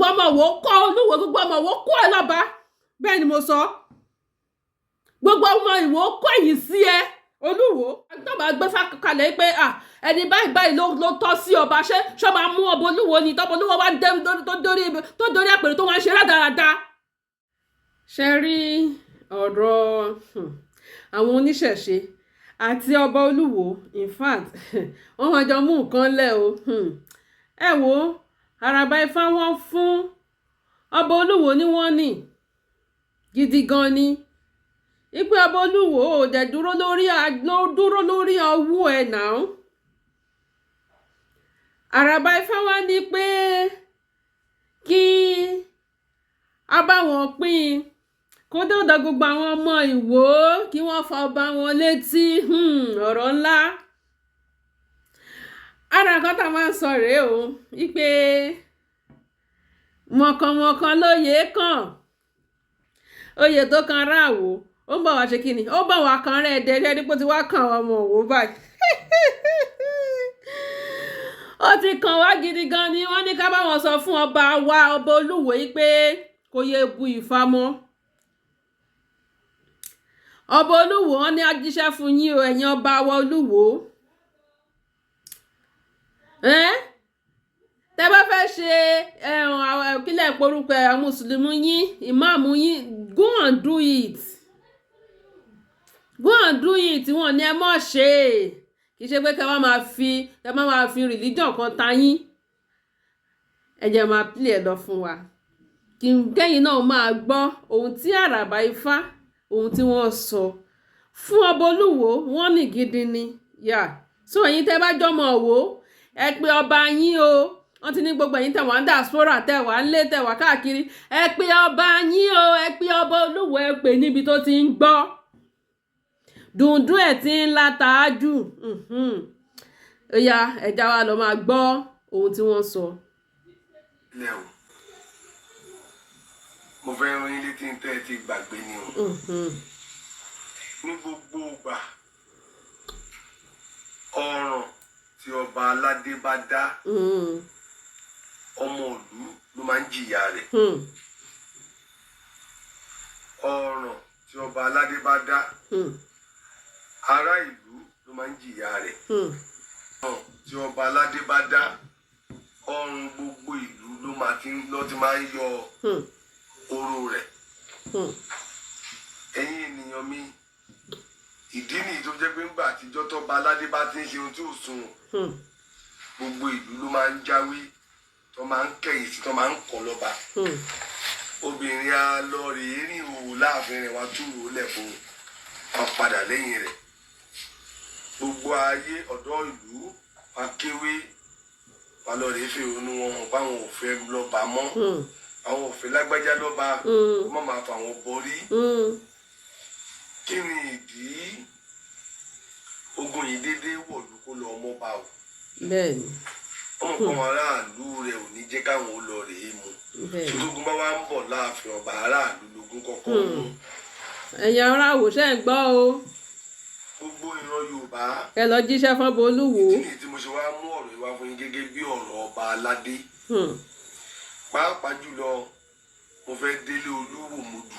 Ọmọ Ìwó kọ́ Olúwo, gbogbo ọmọ Ìwó kọ́ ẹ lọ́ba. Bẹ́ẹ̀ ni mo sọ, gbogbo ọmọ Ìwó kọ́ ẹ̀yìn sí ẹ, Olúwo. Tó bá gbé kalẹ̀ pé ẹni báyìí báyìí ló tọ́ sí ọba, ṣé ṣọ́ máa mú ọba Olúwo ni? Tọ́ba Olúwo wá dé tó dórí àpèrè tó wá ń ṣe rádaràda. Ṣe rí ọ̀rọ̀ àwọn oníṣẹ̀ṣe àti ọba Olúwo, in fact, wọ́n máa jọ mú nǹkan lẹ̀ o. Ẹ wo àràbà Ifá, wọn fún ọba Olúwo ní wọ́n ní gidi gan ni ipe ọba Olúwo ò dẹ̀ dúró lórí ọwọ́ ẹ̀ náà. Àràbà Ifá wá ní pé kí a bá wọn pín in, kó dọ̀dọ̀ gbogbo àwọn ọmọ Ìwó, kí wọ́n fa ọba wọn létí. Ọ̀rọ̀ ńlá. Ara nǹkan tá a máa ń sọ rèé o, wípé mọ̀kànmọ̀kàn lóye kàn. Oyè tó kan aráàwò, ó ń bọ̀ wá ṣe kí ni? Ó bọ̀ wá kan rẹ̀ dẹ́rẹ́ dípò tí wàá kàn ọmọ Òwò báyìí. Ó ti kàn wá gidi gan ni. Wọ́n ní ká bá wọn sọ fún ọba wa, ọba Olúwo yìí, pé kó yé bu Ifá mọ́. Ọba Olúwo, wọn ní ajíṣẹ́ fún yín o, ẹ̀yin ọba wa Olúwo. Tẹ́ bá fẹ́ ṣe kílẹ̀ porúkọ ẹ̀, mùsùlùmí yín, ìmáàmù yín, go and do it, go and do it. Wọ́n ní ẹ mọ̀ ṣe, kì í ṣe pé kẹ́ má máa fi religion kan ta yín. Ẹ jẹ́ máa play ẹ̀ lọ fún wa, kí kẹ́yìn náà máa gbọ́ ohun tí àràbà Ifá, ohun tí wọ́n sọ fún ọba Olúwo. Wọ́n ní gidi ni yà. So ẹ̀yin tẹ́ bá jọmọ wò, ẹ pé ọba yín o. Wọ́n ti ní gbogbo ẹ̀yin tẹ́ wà ń diaspora, tẹ́ wà ń lé, tẹ́ wà káàkiri, ẹ pé ọba yín o. Ẹ pé ọba Olúwo, ẹ pè níbi tó ti ń gbọ́ dùndún ẹ̀ tí ń látàájú. Ó yá, ẹja wa lọ máa gbọ́ ohun tí wọ́n sọ. Ilẹ̀ o, mo fẹ́ rán yín létí tẹ́ ẹ ti gbàgbé ni o. Ní gbogbo ìgbà, ọ̀ràn tí ọba aládé bá dá, ọmọ ìlú ló máa ń jìyà rẹ̀. Ọ̀ràn tí ọba aládé bá dá, ará ìlú ló máa ń jìyà rẹ̀. Ọ̀ràn tí ọba aládé bá dá, ọrùn gbogbo ìlú ló máa ti lọ́ ti máa ń yọ oró rẹ̀. Ẹ̀yin ènìyàn mi, ìdí nìyí tó jẹ́ pé ńgbà àtijọ́, tọ́ba aládé bá ti ń ṣe ohun tí ò sunwọ̀n, gbogbo ìlú ló máa ń jáwé, tó máa ń kẹ̀yìn sí, tó máa ń kọ́ lọ́ba. Obìnrin á lọ rèé rìn òwò láàfin rẹ̀, wá túrò lẹ̀ fún wọn, padà lẹ́yìn rẹ̀. Gbogbo ayé ọ̀dọ́ ìlú wá kéwé, wá lọ rèé fi ònú wọn hàn báwọn ò fẹ́ lọ́ba mọ́, àwọn ò fẹ́ lágbájá lọ́ba, kó má máa fà wọ́n borí. Kí ni ìdí ogun yìí déédéé wọ̀lú kó lọ ọmọba o? Ọmọ kan, aráàlú rẹ̀ ò ní jẹ́ káwọn ó lọ rèé mu. Tógun bá wá ń bọ̀ láàfin ọba, aráàlú lógún kọ́kọ́ mú. Ẹ̀yin ará àwòṣẹ́ ń gbọ́ o. Gbogbo ìran Yorùbá, Ẹ lọ jíṣẹ́ fọ́ba Olúwo. Ìdí nìyí tí mo ṣe wá mú ọ̀rọ̀ yìí wá fún yín gẹ́gẹ́ bí ọ̀rọ̀ ọba aládé. Pàápàá jùlọ, mo fẹ́ délé Olúwo Mòdù.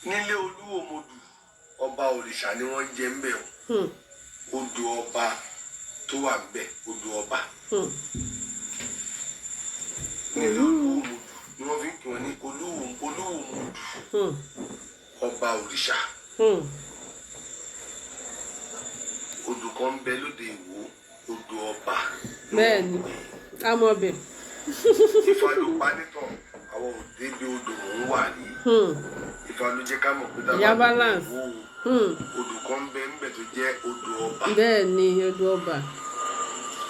Nílé Olúwo Mòdù, ọba òrìṣà ni wọ́n jẹ ń bẹ̀ o. Odò ọba tó wà ń bẹ̀, odò ọba nílé Olúwo Mòdù ni wọ́n fi ń pè wọ́n ní Olúwo, Olúwo Mòdù, ọba òrìṣà. Odò kan ń bẹ lóde Ìwó, odò ọba ni Bẹ́ẹ̀ wọ́n ni. pè é. Amọ̀bẹ̀. Ifá ló pa nítàn, àwọn òde bí odò òun wà ní. Ifá ló jẹ́ ká mọ̀ pé tá a Ìyá bá dé balance. Ìwó, odò kan ń bẹ ńbẹ tó jẹ́ odò ọba. Bẹ́ẹ̀ ni, odò ọba.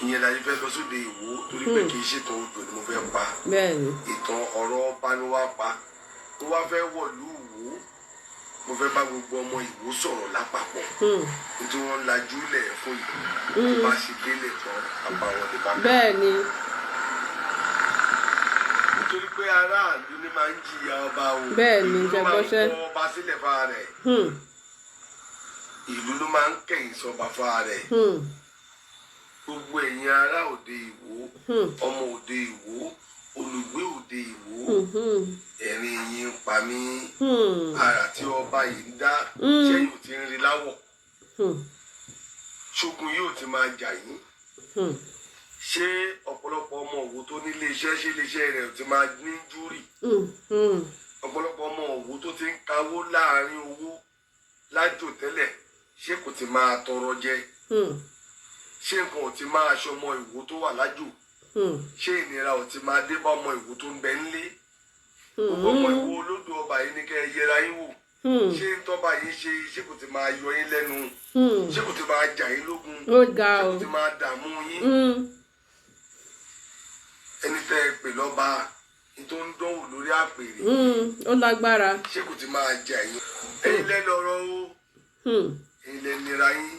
Ìyẹn la yìí fẹ́ lọ sóde Ìwó, torí pé kì í ṣètò odò ni mo fẹ́ pa. Bẹ́ẹ̀ ni. Ìtàn ọ̀rọ̀ ọba ni wàá pa. Mo wá fẹ́ wọ̀lú Ìwó, mo fẹ́ bá gbogbo ọmọ Ìwó sọ̀rọ̀ lápapọ̀, nítorí wọ́n ń lajú lẹ̀ fún yìí. Tó bá ṣe délẹ̀ tán, àbáwọlé bá kà. Bẹ́ẹ̀ ni. Nítorí pé aráàlú ni máa ń jìyà ọba o. Bẹ́ẹ̀ ni, Ìlú ló máa ń ṣẹgbọ́ṣẹ́. kọ ọba sílẹ̀ fára rẹ̀. Ìlú ló máa ń kẹ̀yìn sọba fára rẹ̀. Gbogbo ẹ̀yin ará òde Ìwó, ọmọ òde Ìwó, olùgbé òde Ìwó, ẹ̀rín yín ń pa mí. Àrà tí ọba yìí ń dá, ṣẹ́yìn ò ti ń rí láwọ̀? Ṣógun yóò ti máa jà yín? Ṣé ọ̀pọ̀lọpọ̀ ọmọ Òwò tó nílé iṣẹ́, ṣé iléeṣẹ́ rẹ̀ ò ti máa ní júrì? Ọ̀pọ̀lọpọ̀ ọmọ Òwò tó ti ń kawó láàrin owó lájò tẹ́lẹ̀, ṣé kò ti máa tọrọ jẹ? Ṣé nǹkan ò ti máa ṣọmọ Ìwó tó wà lájò? Ṣé ìnira ò ti máa dé bá ọmọ Ìwó tó ń bẹ ńlé? Gbogbo ọmọ Ìwó olódò ọba yìí ní kẹ́ ẹ yẹra yín wò. Ṣé ń tọ́ba yìí ṣe, ṣé kò ti máa yọ yín lẹ́nu? Ṣé kò ti máa jà yín lógun? Ó ga Ṣé o. kò ti máa dààmú yín? Ẹni tẹ́ ẹ pè lọ́ba ní tó ń dánwò lórí àpèrè, Ó lágbára. ṣé kò ti máa jà yín? Ẹ̀yin lẹ́ lọ́rọ̀ o. Ẹ̀yin lẹ́ nira yín.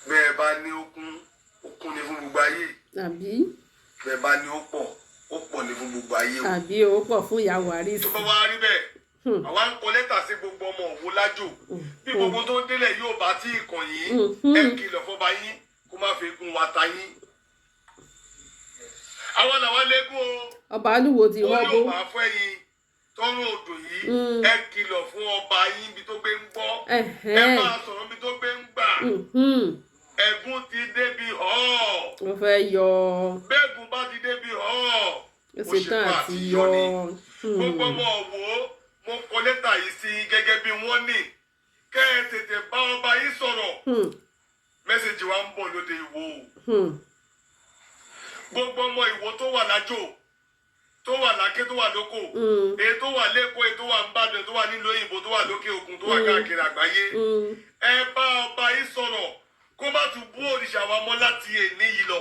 Bẹ́ẹ̀ bá ní ó kún, ó kún ní fún gbogbo ayé. Àbí? Bẹ́ẹ̀ bá ní ó pọ̀, ó pọ̀ ní fún gbogbo ayé o. Àbí, ó pọ̀ fún ìyá Waris. Tó bá wá rí bẹ́ẹ̀, àwa ń kọ lẹ́tà sí gbogbo ọmọ Òwò lájò. Bí gbogbo tó ń délẹ̀ yóò bá tí ìkàn yín, ẹ kìlọ̀ fọba yín kó má fi gun wa ta yín. Àwa làwa lẹ́gùn o. Ọba Olúwo ti Ó họ́ bó. yóò bá fẹ́ yín tọrọ odò yìí, ẹ kìlọ̀ fún ọba yín ibi tó gbé ń gbọ́, ẹ máa sọ̀rọ̀ ibi tó gbé ń gbà. Ẹ̀gún ti débi họ́. Ó fẹ́ yọ. Bẹ́ẹ̀gùn bá ti débi họ́, Ó ṣetán àti yọ. Ni gbogbo ọmọ Ọ̀wọ́, mo kọ lẹ́tà yìí sí yín gẹ́gẹ́ bí wọ́n ní kẹ́ ẹ tètè bá ọba yìí sọ̀rọ̀. Message wa ń bọ̀ lóde Ìwó o. Gbogbo ọmọ Ìwó tó wà lájò, tó wà láké, tó wà lóko, èyí tó wà lẹ́kọ̀ọ́, èyí tó wà nìbàdàn, tó wà nílùú òyìnbó, tó wà lókè òkun, tó wà káàkiri àgbáyé, ẹ bá ọba yìí sọ̀rọ̀ kó má tún bú òrìṣà wa mọ́ láti èní yìí lọ.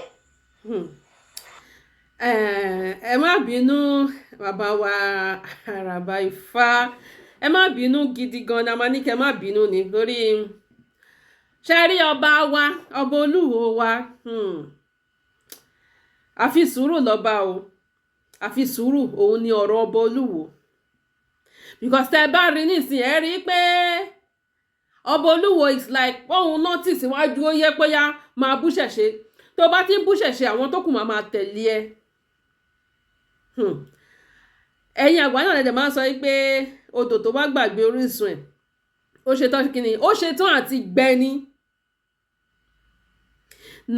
Ẹ má bínú, bàbá wa Àràbà Ifá, ẹ má bínú gidi gan ni. A máa ní kẹ́ má bínú ni lórí ṣe rí ọba wa, ọba Olúwo wa. Àfi sùúrù lọ́ba o, àfi sùúrù òun ni ọ̀rọ̀ ọba Olúwo, because tẹ́ ẹ bá rí nísìnyí, ẹ rí i pé ọba Olúwo is like òun náà tì síwájú. Ó yẹ pé yá máa bú ṣẹ̀ṣe, tó bá ti ń bú ṣẹ̀ṣe, àwọn tó kù máa máa tẹ̀lé ẹ. Ẹ̀yin àgbà náà lẹ́dẹ̀ máa ń sọ pé odò tó bá gbàgbé orísun ẹ̀, ó ṣetán kí ni, ó ṣetán àti gbẹni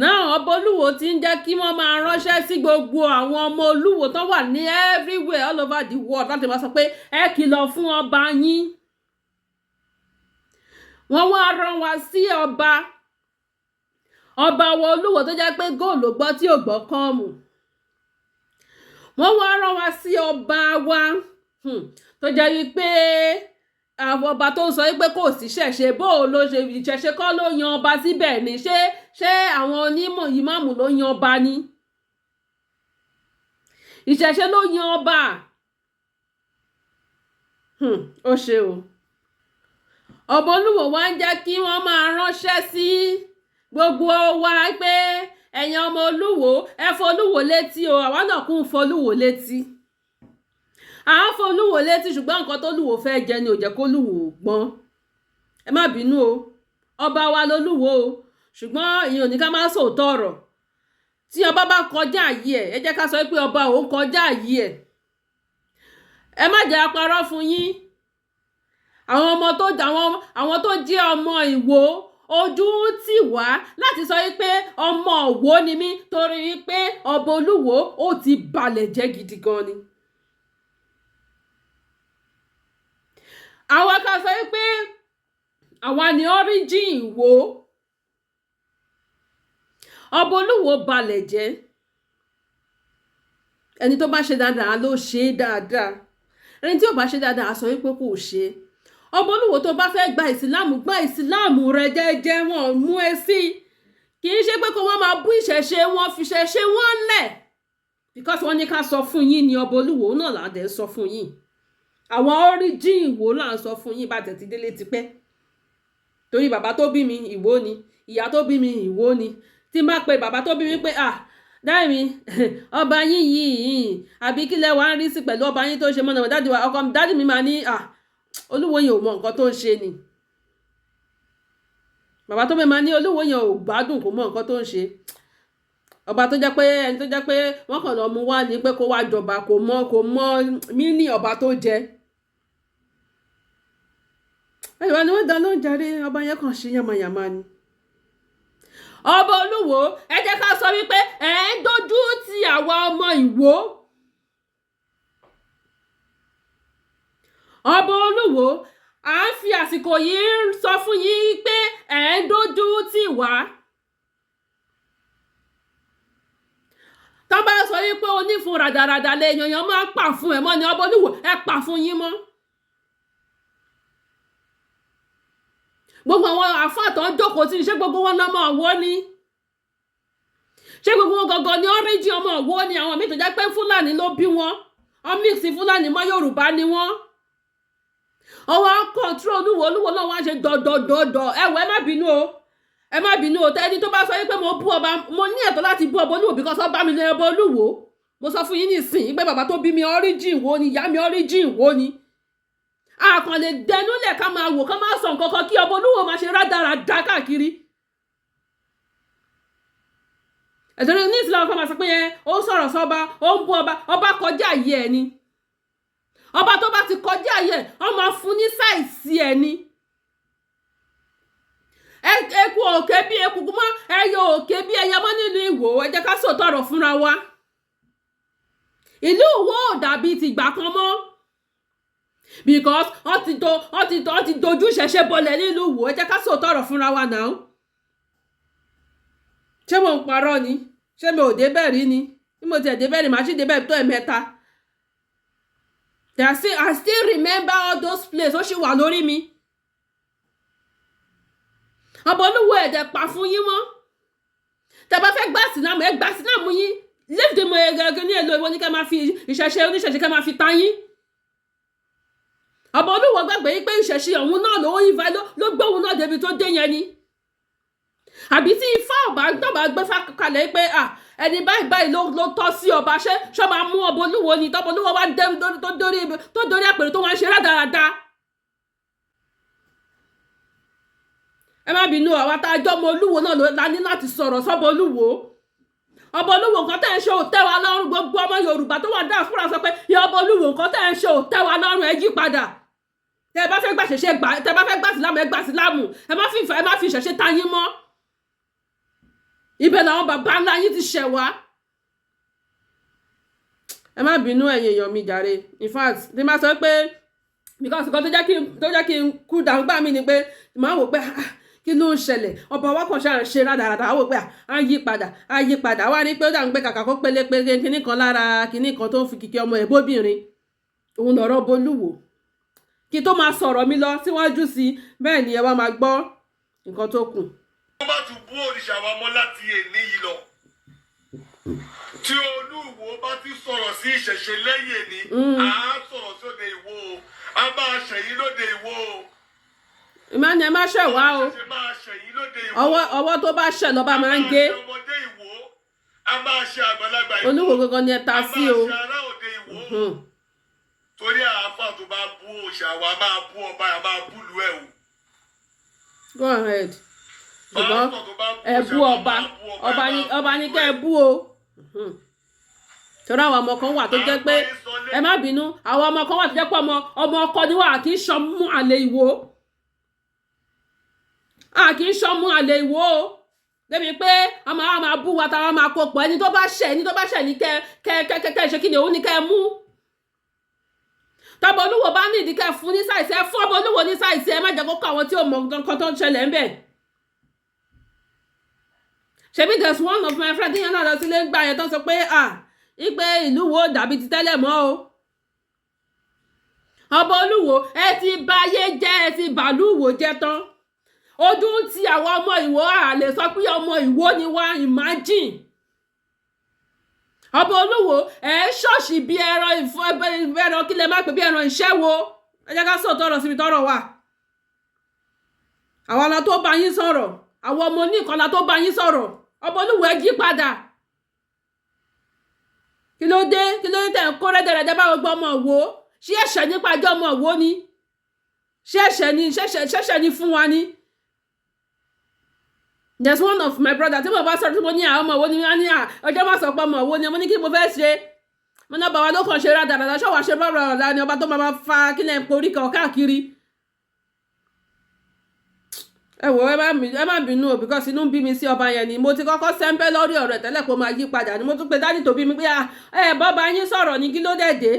náà. Ọba Olúwo ti ń jẹ́ kí wọ́n máa ránṣẹ́ sí gbogbo àwọn ọmọ Olúwo tó wà ní everywhere, all over the world, láti máa sọ pé ẹ kìlọ̀ fún ọba yín. Wọ́n wá rán wa sí ọba wa Olúwo tó jẹ́ pé góòlù gbọ́ tí ò gbọ́ kọ́ọ̀mù. Wọ́n wá rán wa sí ọba wa tó jẹ́ wípé àwọn ọba tó ń sọ wípé kò sí ṣẹ̀ṣe, bó o ló ṣe ìṣẹ̀ṣe kọ́ ló yan ọba síbẹ̀ ni? Ṣé àwọn onímọ̀ ìmáàmù ló yan ọba ni? Ìṣẹ̀ṣe ló yan ọba. Ó ṣe o. Ọba Olúwo wá ń jẹ́ kí wọ́n máa ránṣẹ́ sí gbogbo wa pé ẹ̀yin ọmọ Olúwo, ẹ fọlúwo létí o. Àwa náà kún fọlúwo létí, à ń fọlúwo létí, ṣùgbọ́n nǹkan tó lúwo fẹ́ jẹ ni ò jẹ́ kó lúwo gbọ́n. Ẹ má bínú o, ọba wa lolúwo o, ṣùgbọ́n ìyẹn ò ní ká má sòótọ́ ọ̀rọ̀. Tí ọba bá kọjá àyè ẹ̀, ẹ jẹ́ ká sọ pé ọba òun kọjá àyè ẹ̀. Ẹ má jẹ́ aparọ́ fún yín. Àwọn ọmọ tó àwọn tó jẹ́ ọmọ Ìwó, ojú ń tì wá láti sọ wípé ọmọ Ìwó ni mí, torí wípé ọba Olúwo ó ti balẹ̀ jẹ́ gidi gan ni. Àwa ká sọ wípé àwa ni origin Ìwó, ọba Olúwo balẹ̀ jẹ́. Ẹni tó bá ṣe dáadáa ló ṣe é dáadáa, ẹni tí ò bá ṣe dáadáa sọ wípé kò ṣe é. Ọba Olúwo, tó bá fẹ́ gba ìsìláàmù, gba ìsìláàmù rẹ jẹ́jẹ́, wọn mú ẹ sí. Kì í ṣe pé kó wọ́n máa bú ìṣẹ̀ṣe wọn, fi ìṣẹ̀ṣe wọn lẹ̀, because wọ́n ní ká sọ fún yín ní ọba Olúwo náà là ń dẹ̀ sọ fún yín. Àwọn origin Ìwó là ń sọ fún yín bá tẹ̀ ti délé tipẹ́, torí bàbá tó bí mi, Ìwó ni. Ìyá tó bí mi, Ìwó ni. Tí n bá pe bàbá tó bí mi pé, "Ah, dáì mi, ọba yín yìí, àbí kí lẹ wàá rí sí pẹ̀lú ọba yín tó ṣe mọ́nà?" Daddy wa, ọkọ daddy mi máa ní, "Ah, Olúwo yìí ò mọ nǹkan tó ń ṣe ni." Bàbá tó bẹ́ẹ̀ máa ní Olúwo yẹn ò gbádùn, kò mọ nǹkan tó ń ṣe. Ọba tó jẹ́ pé ẹni tó jẹ́ pé wọ́n kàn lọ mú wá ní pé kó wá jọba, kò mọ mí ní ọba tó jẹ. Ẹ̀yọ́ ni wọ́n dá ló ń jàre. Ọba yẹn kàn ṣe yàmàyàmà ni. Ọba Olúwo, ẹ jẹ́ ká sọ wípé ẹ̀ ń dojú ti àwa ọmọ Ìwó. Ọba Olúwo, à ń fi àsìkò yìí sọ fún yín pé ẹ̀ ń dojú tì wá. Tó bá sọ wípé onífun ràdàràdà lè yànyàn máa ń pà fún ẹ mọ́ ni, ọba Olúwo, ẹ pà fún yín mọ́. Gbogbo àwọn àfáà tó ń jókòó tí, ṣé gbogbo wọn lọ́mọ Ọ̀wọ́ ni? Ṣé gbogbo wọn gangan ni ọ́ríjì ọmọ Ọ̀wọ́ ni? Àwọn míì tó jẹ́ pé Fúlàní ló bí wọn, wọ́n mix Fúlàní mọ́ Yorùbá ni wọ́n. Ọwọ́ kọ̀ǹtúrò Olúwo. Olúwo náà wá ṣe dọ̀dọ̀dọ̀dọ̀. Ẹ wò, ẹ má bínú o, ẹ má bínú o. Tẹ́ni tó bá sọ wípé mo bú ọba, mo ní ẹ̀tọ́ láti bú ọba Olúwo because ọba mi ní ọba Olúwo. Mo sọ fún yín nísìnyí pé bàbá tó bí mi, origin wo ni? Ìyá mi, origin wo ni? A kàn lè dẹnúlẹ̀ ká máa wò, ká máa sọ nǹkan kan, kí ọba Olúwo máa ṣe rádaràda káàkiri. Ẹ̀sọ́ ní ìsìlámù kan máa sọ pé yẹn ó sọ̀rọ̀ sọ́ba, ó ń bú ọba. Ọba kọjá ayé ẹ̀ ni. Ọba tó bá ti kọjá ayé ẹ̀, wọ́n máa fún ní size ẹ̀ ni. Eku òkè bí eku mọ́, ẹyẹ òkè bí ẹyẹ mọ́ nínú Ìwó. Ẹ jẹ́ ká sòótọ́ ọ̀rọ̀ fúnra wa. Ìlú Ìwó ò dàbí tìgbà kan mọ́ because wọ́n ti dojú ìṣẹ̀ṣe bọlẹ̀ nílùú Ìwó. Ẹ jẹ́ ká sòótọ́ ọ̀rọ̀ fúnra wa náà. Ṣé mo ń parọ́ ni? Ṣé mi ò débẹ̀ rí ni? Bí mo tiẹ̀ débẹ̀ rí, màá sì débẹ̀ tó ẹ̀mẹ́ta. I still remember all those places. Ó sì wà lórí mi. Ọba Olúwo, ẹ̀dẹ̀ pa fún yín mọ́. Tẹ́ bá fẹ́ gbà sílámù, ẹ gbà sílámù yín. Leave the mo ẹgẹ ní èlò ìwọ ní ká máa fi ìṣẹ̀ṣe oníṣẹ̀ṣe ká máa fi ta yín. Ọba Olúwo gbàgbé yín pé ìṣẹ̀ṣe òun náà ló ń fa ló gbé òun náà débi tó dé yẹn ni. Àbí tí ifá ọba tó bá gbé fá kalẹ̀ pé ẹni báyìí báyìí ló tọ́ sí ọba, ṣé ṣọ́ máa mú ọba Olúwo ni? Tọ́ba Olúwo wá dé tó dórí àpèrè tó wá ń ṣe rádaràda. Ẹ má bínú, àwa tá a jọ ọmọ Olúwo náà la ní láti sọ̀rọ̀ sọ́ba Olúwo. Ọba Olúwo, nǹkan tẹ́ ẹ ṣe ò tẹ́ wa lọ́rùn. Gbogbo ọmọ Yorùbá tó wà diaspora sọ pé ìyá ọba Olúwo, nǹkan tẹ́ ẹ ṣe ò tẹ́ wa lọ́rùn, ẹ yí padà. Tẹ́ ẹ bá fẹ́ gbà ṣẹ̀ṣẹ̀ gbà, tẹ́ ẹ bá fẹ́ gbà sílámù, ẹ gbà sílámù. Ẹ má fi ìṣẹ̀ṣe ta yín mọ́. Ibẹ̀ làwọn bàbá ńlá yín ti ṣẹ̀ wá. Ẹ má bínú, ẹ̀yin èèyàn mi jàre. In fact, tí má sọ pé because nǹkan tó jẹ́ kí n kú dàgbà mí ni pé màá wò pé, ah, kí ló ń ṣẹlẹ̀? Ọba wa kàn ṣáà ń ṣe rádaràdà. Wò pé á yí padà, á yí padà. Wá rí pé ó dà ń pé kàkà kó pélépélé kinní kan lára kinní kan tó ń fi kìkì ọmọ ẹ̀ bóbìnrin òun lọ̀rọ̀ bolúwo. Kí tó máa sọ̀rọ̀ mi lọ síwájú sí i, bẹ́ẹ̀ ni ẹ wá máa gbọ́ nǹkan tó kù. Tó bá tún bú òrìṣà wa mọ́ láti èní yìí lọ, tí Olúwo bá ti sọ̀rọ̀ sí ìṣẹ̀ṣe lẹ́yìn èní, à á sọ̀rọ̀ sóde Ìwó o, a máa ṣẹ̀yìn lóde Ìwó o. Ìmọ̀ ni ẹ má ṣẹ̀ wá o. Ìṣẹ̀ṣe máa ṣẹ̀yìn lóde Ìwó. Ọwọ́ tó bá ṣẹ̀ lọ́ba máa ń gé. A máa ṣe ọmọdé Ìwó, a máa ṣe àgbàlagbà Ìwó. Olúwo gangan ni ẹ ta sí o. A máa ṣe ará òde Ìwó. Torí àáfà tó bá bú òòṣà wa, máa bú ọba, a máa bú lu ẹ̀ o. Go ahead, ṣùgbọ́n Pásítọ̀ tó bá bú ẹ òòṣà bú wa, ọba, máa bú ọba, ọba a ní máa ọba bú ní ìlú kẹ́ ẹ ẹ̀. bú o. Torí àwọn ọmọ kan wà tó jẹ́ pé, ẹ má bínú, àwọn ọmọ kan wà tó jẹ́ pé ọmọ ọkọ ni wà, kì í ṣọmú àlè Ìwó, a kì í ṣọmú àlè Ìwó o, débi pé ọmọ wa máa bú wa táwa máa kó pọ̀. Ẹni tó bá ṣẹ̀ ní kẹ́ kẹ́ kẹ́ kẹ́ ṣe kí ni òun ní kẹ́ mú. Tọ́bọ̀ Olúwo bá ní ìdí kẹ́ fún ní size, ẹ fún ọmọ Olúwo ní size. Ẹ má jẹ́ kó kọ́ àwọn tí ò mọ nǹkan tó ń ṣẹlẹ̀ ń bẹ̀. Ṣebí there's one of my friend tíyẹn náà lọ sílé ń gbà yẹn tó ń sọ pé, ah, ipe ìlú wo dàbí ti tẹ́lẹ̀ mọ́ o. Ọba Olúwo, ẹ ti bayé jẹ́, ẹ ti bàlúwò jẹ́ tán. Ojú ń ti àwọn ọmọ Ìwó, à lè sọ pé ọmọ Ìwó ni wá. Imagine, ọba Olúwo, ẹ ṣọ́ọ̀ṣì bí ẹran ìfọ ẹran, kí lẹ má pè, bí ẹran ìṣẹ́wó. Ẹ jẹ́ ká sọ̀tọ̀ ọ̀rọ̀ síbi tọ́rọ̀ wà. Àwọn ọlọ́ tó bá yín sọ̀rọ̀, àwọn ọmọ oníkọlà tó bá yín sọ̀rọ̀, ọba Olúwo, ẹ jí padà. Kí ló dé? Kí ló dé tẹ̀ ń kó rẹ́dẹ̀rẹ́dẹ́ bá gbogbo ọmọ Ìwó? Ṣé ẹ̀ṣẹ̀ nípa ẹjọ́ ọmọ Ìwó ni? Ṣé ẹ̀ṣẹ̀ ni? Ṣẹ̀ṣẹ̀ ni fún wa ni? There's one of my brother tí mo bá sọ̀rọ̀, tí mo ní àwọn ọmọ wo ni wọ́n ní à ọjọ́ má sọ pé ọmọ wo ni. Mo ní kí mo fẹ́ ṣe, mo náà bàbá ló kàn ṣe rádaràdà, ṣọ́wọ́ ṣe bá rọrùn ni ọba tó máa fa kílẹ̀ ń porí kan káàkiri. Ẹ wò, ẹ má bínú o, because inú ń bí mi sí ọba yẹn ni. Mo ti kọ́kọ́ sẹ́ńpẹ́ lórí ọ̀rọ̀ ẹ̀ tẹ́lẹ̀ kó máa yí padà ni. Mo tún pe daddy tó bí mi pé ẹ bọ́ba yín sọ̀rọ̀ ní, kí ló dẹ̀ dé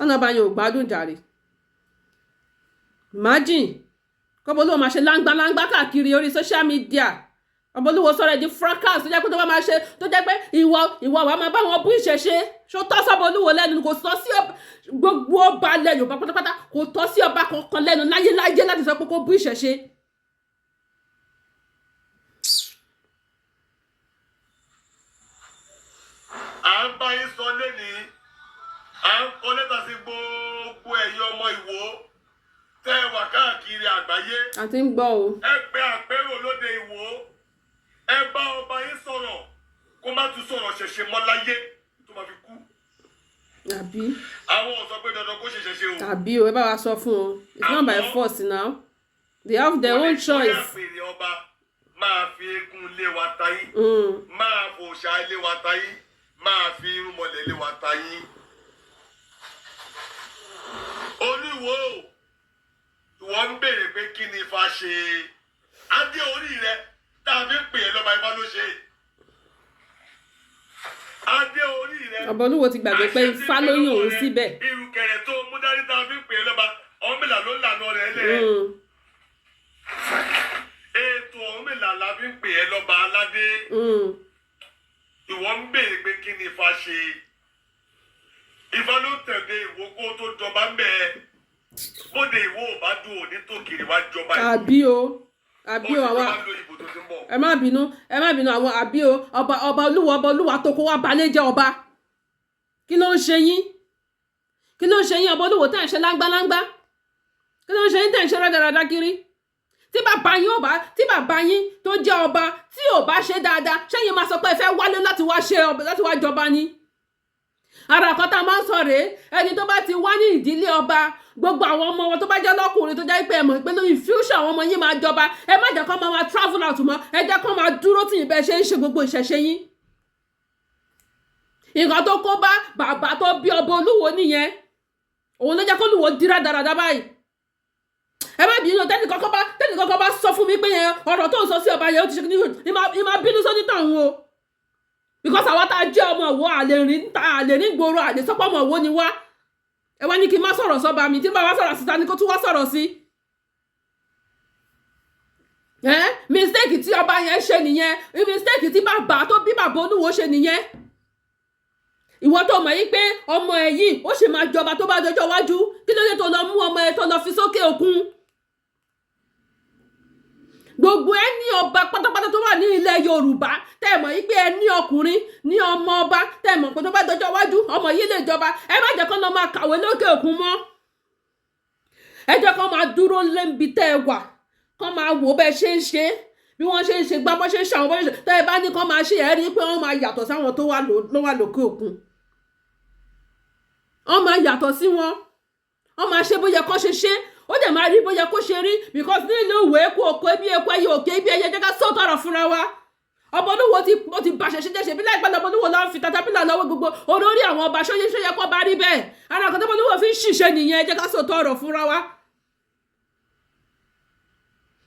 ọ̀nà ọba yẹn ò gbádùn jàre. Imagine kọ́bọ̀ olúwo máa ṣe láńgbáláńgbá káàkiri orí social media. Ọba olúwo sọ̀rọ̀ ẹ̀ di fracas, tó jẹ́ pé tó bá máa ṣe, tó jẹ́ pé ìwọ wàá máa bá wọn bú ìṣẹ̀ṣe. Ṣó tọ́ sọ́bọ̀ olúwo lẹ́nu? Kò sọ sí gbogbo ọba ilẹ̀ Yorùbá pátápátá, kò tọ́ sí ọba kankan lẹ́nu láyéláyé láti sọ pé kó bú ìṣẹ̀ṣe. À ń bá yín sọ lẹ́nìí, à ń kọ lẹ́tà sí gbogbo ẹ̀yin ọmọ Ìwó tẹ́ ẹ wà káàkiri àgbáyé. A ti ń gbọ́ o. Ẹ pé àpérò lóde Ìwó, ẹ bá ọba yín sọ̀rọ̀ kó má tún sọ̀rọ̀ ṣẹ̀ṣẹ̀ mọ́ láyé tó máa fi kú. Àbí? Àwọn ò sọ pé dandan kó ṣe ṣẹ̀ṣẹ̀ o. Àbí o, ẹ bá wa sọ fún o. It's not by force now, they have their own choice. Àpèrè ọba máa fi eégún lé wa tayín, máa fòòṣà lé wa tayín, máa fi irúnmọlẹ̀ lé wa tayín. Olúwo, ìwọ ń béèrè pé kí ni Ifá ṣe. Adé orí rẹ tá a fi ń pè é lọ́ba, Ifá ló ṣe adé orí rẹ. Ọba olúwo ti gbàgbé pé Ifá ló yàn òun síbẹ̀. Ìrùkẹ̀rẹ̀ tó mú dání tá a fi ń pè é lọ́ba, Ọ̀rúnmìlà ló lànà rẹ̀ lẹ̀. Ètò Ọ̀rúnmìlà la fi ń pè é lọ́ba aládé. Ìwọ ń béèrè pé kí ni Ifá ṣe. Ifá ló tẹ̀lé Ìwó kó tó jọba ń bẹ̀. Bóde Ìwó ò bá dùn òní tó kiri wá jọba yìí. Àbí o, àbí o, àwa Ó ti jọba lóyìnbó tó ti ń bọ̀. Ẹ má bínú, ẹ má bínú àwọn. Àbí o, ọba olúwo, ọba olúwa tó kó wá balẹ̀ jẹ́ ọba. Kí ló ń ṣe yín? Kí ló ń ṣe yín, ọba olúwo, tẹ̀ ń ṣe láńgbáláńgbá? Kí ló ń ṣe yín tẹ̀ ń ṣe rádaràdá kiri? Tí bàbá yín ò bá, tí bàbá yín tó jẹ́ ọba tí ò bá ṣe dáadáa, ṣẹ́yìn máa sọ pé ẹ fẹ́ wálé láti wá ṣe ọba, láti wá jọba ni? Ara kan tá a máa ń sọ rèé. Ẹni tó bá ti wá ní ìdílé ọba, gbogbo àwọn ọmọ wọn tó bá jẹ́ lọ́kùnrin, tó jẹ́ pé ẹ mọ̀ pé lórí future àwọn ọmọ yín máa jọba, ẹ má jẹ́ kó máa travel out mọ́. Ẹ jẹ́ kó máa dúró tì yín bẹ́ẹ̀ ṣe ń ṣe gbogbo ìṣẹ̀ṣe yín. Nǹkan tó kó bá bàbá tó bí ọba olúwo nìyẹn. Òun ló jẹ́ kó olúwo dírá dáradára báyìí. Ẹ má bínú. Tẹ́nì kọ́kọ́ bá sọ fún mi pé yẹn ọ̀rọ̀ tó ń sọ sí ọba yẹn, ó ti ṣe kí ní máa bínú sónítàn o, because àwa tá a jẹ́ ọmọ Ìwó, àlè rìn ta, àlè ní gbòòrò, àlè sọ́pọ̀ ọmọ Ìwó ni wá. Ẹ wá ní kí n má sọ̀rọ̀ sọ́ba mi. Tí n bá wá sọ̀rọ̀ síta ni kó tún wá sọ̀rọ̀ sí. Ẹ mistake tí ọba yẹn ṣe nìyẹn. Mistake tí bàbá tó bí bàbá olúwo ṣe nìyẹn. Ìwọ tó mọ̀ yí pé ọmọ ẹ yìí, ó sì máa jọba tó bá dọjọ́ iwájú, kí ló dé tó lọ mú ọmọ ẹ tó lọ fi sókè òkun? Gbogbo ẹ ní ọba pátápátá tó wà ní ilẹ̀ Yorùbá, tẹ́ ẹ mọ̀ yí pé ẹ ní ọkùnrin ní ọmọ ọba, tẹ́ ẹ mọ̀ pé tó bá dọjọ́ iwájú ọmọ yìí lè jọba, ẹ má jẹ́ kó lọ máa kàwé lókè òkun mọ́. Ẹ jẹ́ kó máa dúró lébi tẹ́ ẹ wà, kó máa wò bẹ́ẹ̀ ṣe ń ṣe, bí wọ́n ṣe ń ṣe gbá, bọ́ ṣe ń ṣe àwọn, bọ́ ṣe ń ṣe. Tẹ́ ẹ bá ní kó máa ṣe, ẹ rí i pé wọ́n máa yàtọ̀ sáwọn tó wà lókè òkun. Wọ́n máa yàtọ̀ sí wọn. Wọ́n máa ṣe bóyá kó ṣe ṣe, ó dẹ̀ máa rí bóyá kó ṣe rí, because nílùú ìwé eku òkò ibi eku ẹyẹ òkè ibi ẹyẹ. Jẹ́ ká sọ̀tọ̀rọ̀ fúnra wa. Ọba olúwo ti, ó ti bàṣẹ ṣe jẹ́ ṣe bí láìpẹ́ lọ́bọ olúwo lọ́ọ́ fi tatapílà lọ́wọ́ gbogbo olórí àwọn ọba. Ṣóyẹ ṣóyẹ kó bá rí bẹ́ẹ̀? Ara kan tó olúwo fi ń ṣìṣe nìyẹn. Jẹ́ ká sọ̀tọ̀rọ̀ fúnra wa.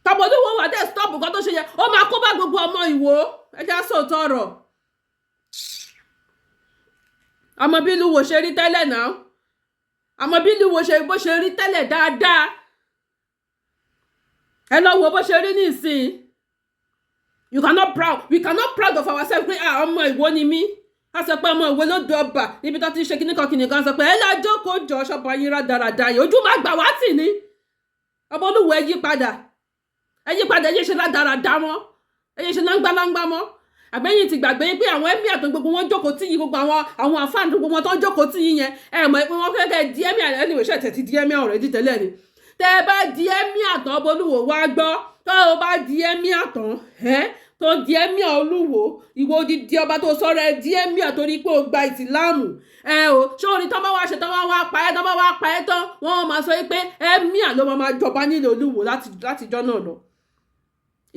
Tọ́bọ olúwo wà dẹ́ stop nǹkan tó ṣe yẹn, ó máa kó bá gbogbo ọmọ Ìwó. Ẹ jẹ́ ká sọ̀tọ̀rọ̀. Àmọ́ bí ìlú wo ṣe rí tẹ́lẹ̀ náà, àmọ́ bí ìlú wo ṣe bó ṣe rí tẹ́lẹ̀ dáadáa, ẹ lọ wo bó ṣe rí nísìnyí. You cannot proud, we cannot proud of ourselves pé, ah, ọmọ Ìwó ni mí. A sọ pé ọmọ Ìwó ló dọba níbi tó ti ń ṣe kíníkan kíníkan, sọ pé ẹ lọ jókòó jọ ṣọpọ yín rádaràda yìí, ojú máa gbà wá tì ní. Ọmọ olúwo, ẹ yí padà, ẹ yí padà. Ẹ yé ṣe rádaràda mọ́, ẹ yé ṣe láńgbáláńgbá mọ́. Àbẹ́yìn ti gbàgbé pé àwọn emir tó gbogbo wọn jókòó tí yín, gbogbo àwọn àfáà gbogbo wọn tó ń jókòó tí yín yẹn, ẹ mọ̀ pé wọ́n fẹ́ kẹ́ di emir. Anyway, ṣe tẹ̀ ti di emir already tẹ́lẹ̀ ni? Tẹ́ ẹ bá di emir tán, bolúwo wá gbọ́, tó o bá di emir tán, ẹ́ tó di emir olúwo, ìwọ odidi ọba tó sọ̀rọ̀ ẹ di emir torí pé o gba ìsìláàmù ẹ o, ṣé orin tán bá wá ṣe tán, bá wá pa ẹ́ tán, bá wá pa ẹ́ tán, wọ́n máa sọ pé emir ló máa jọba nílẹ̀ olúwo látijọ́ náà lọ.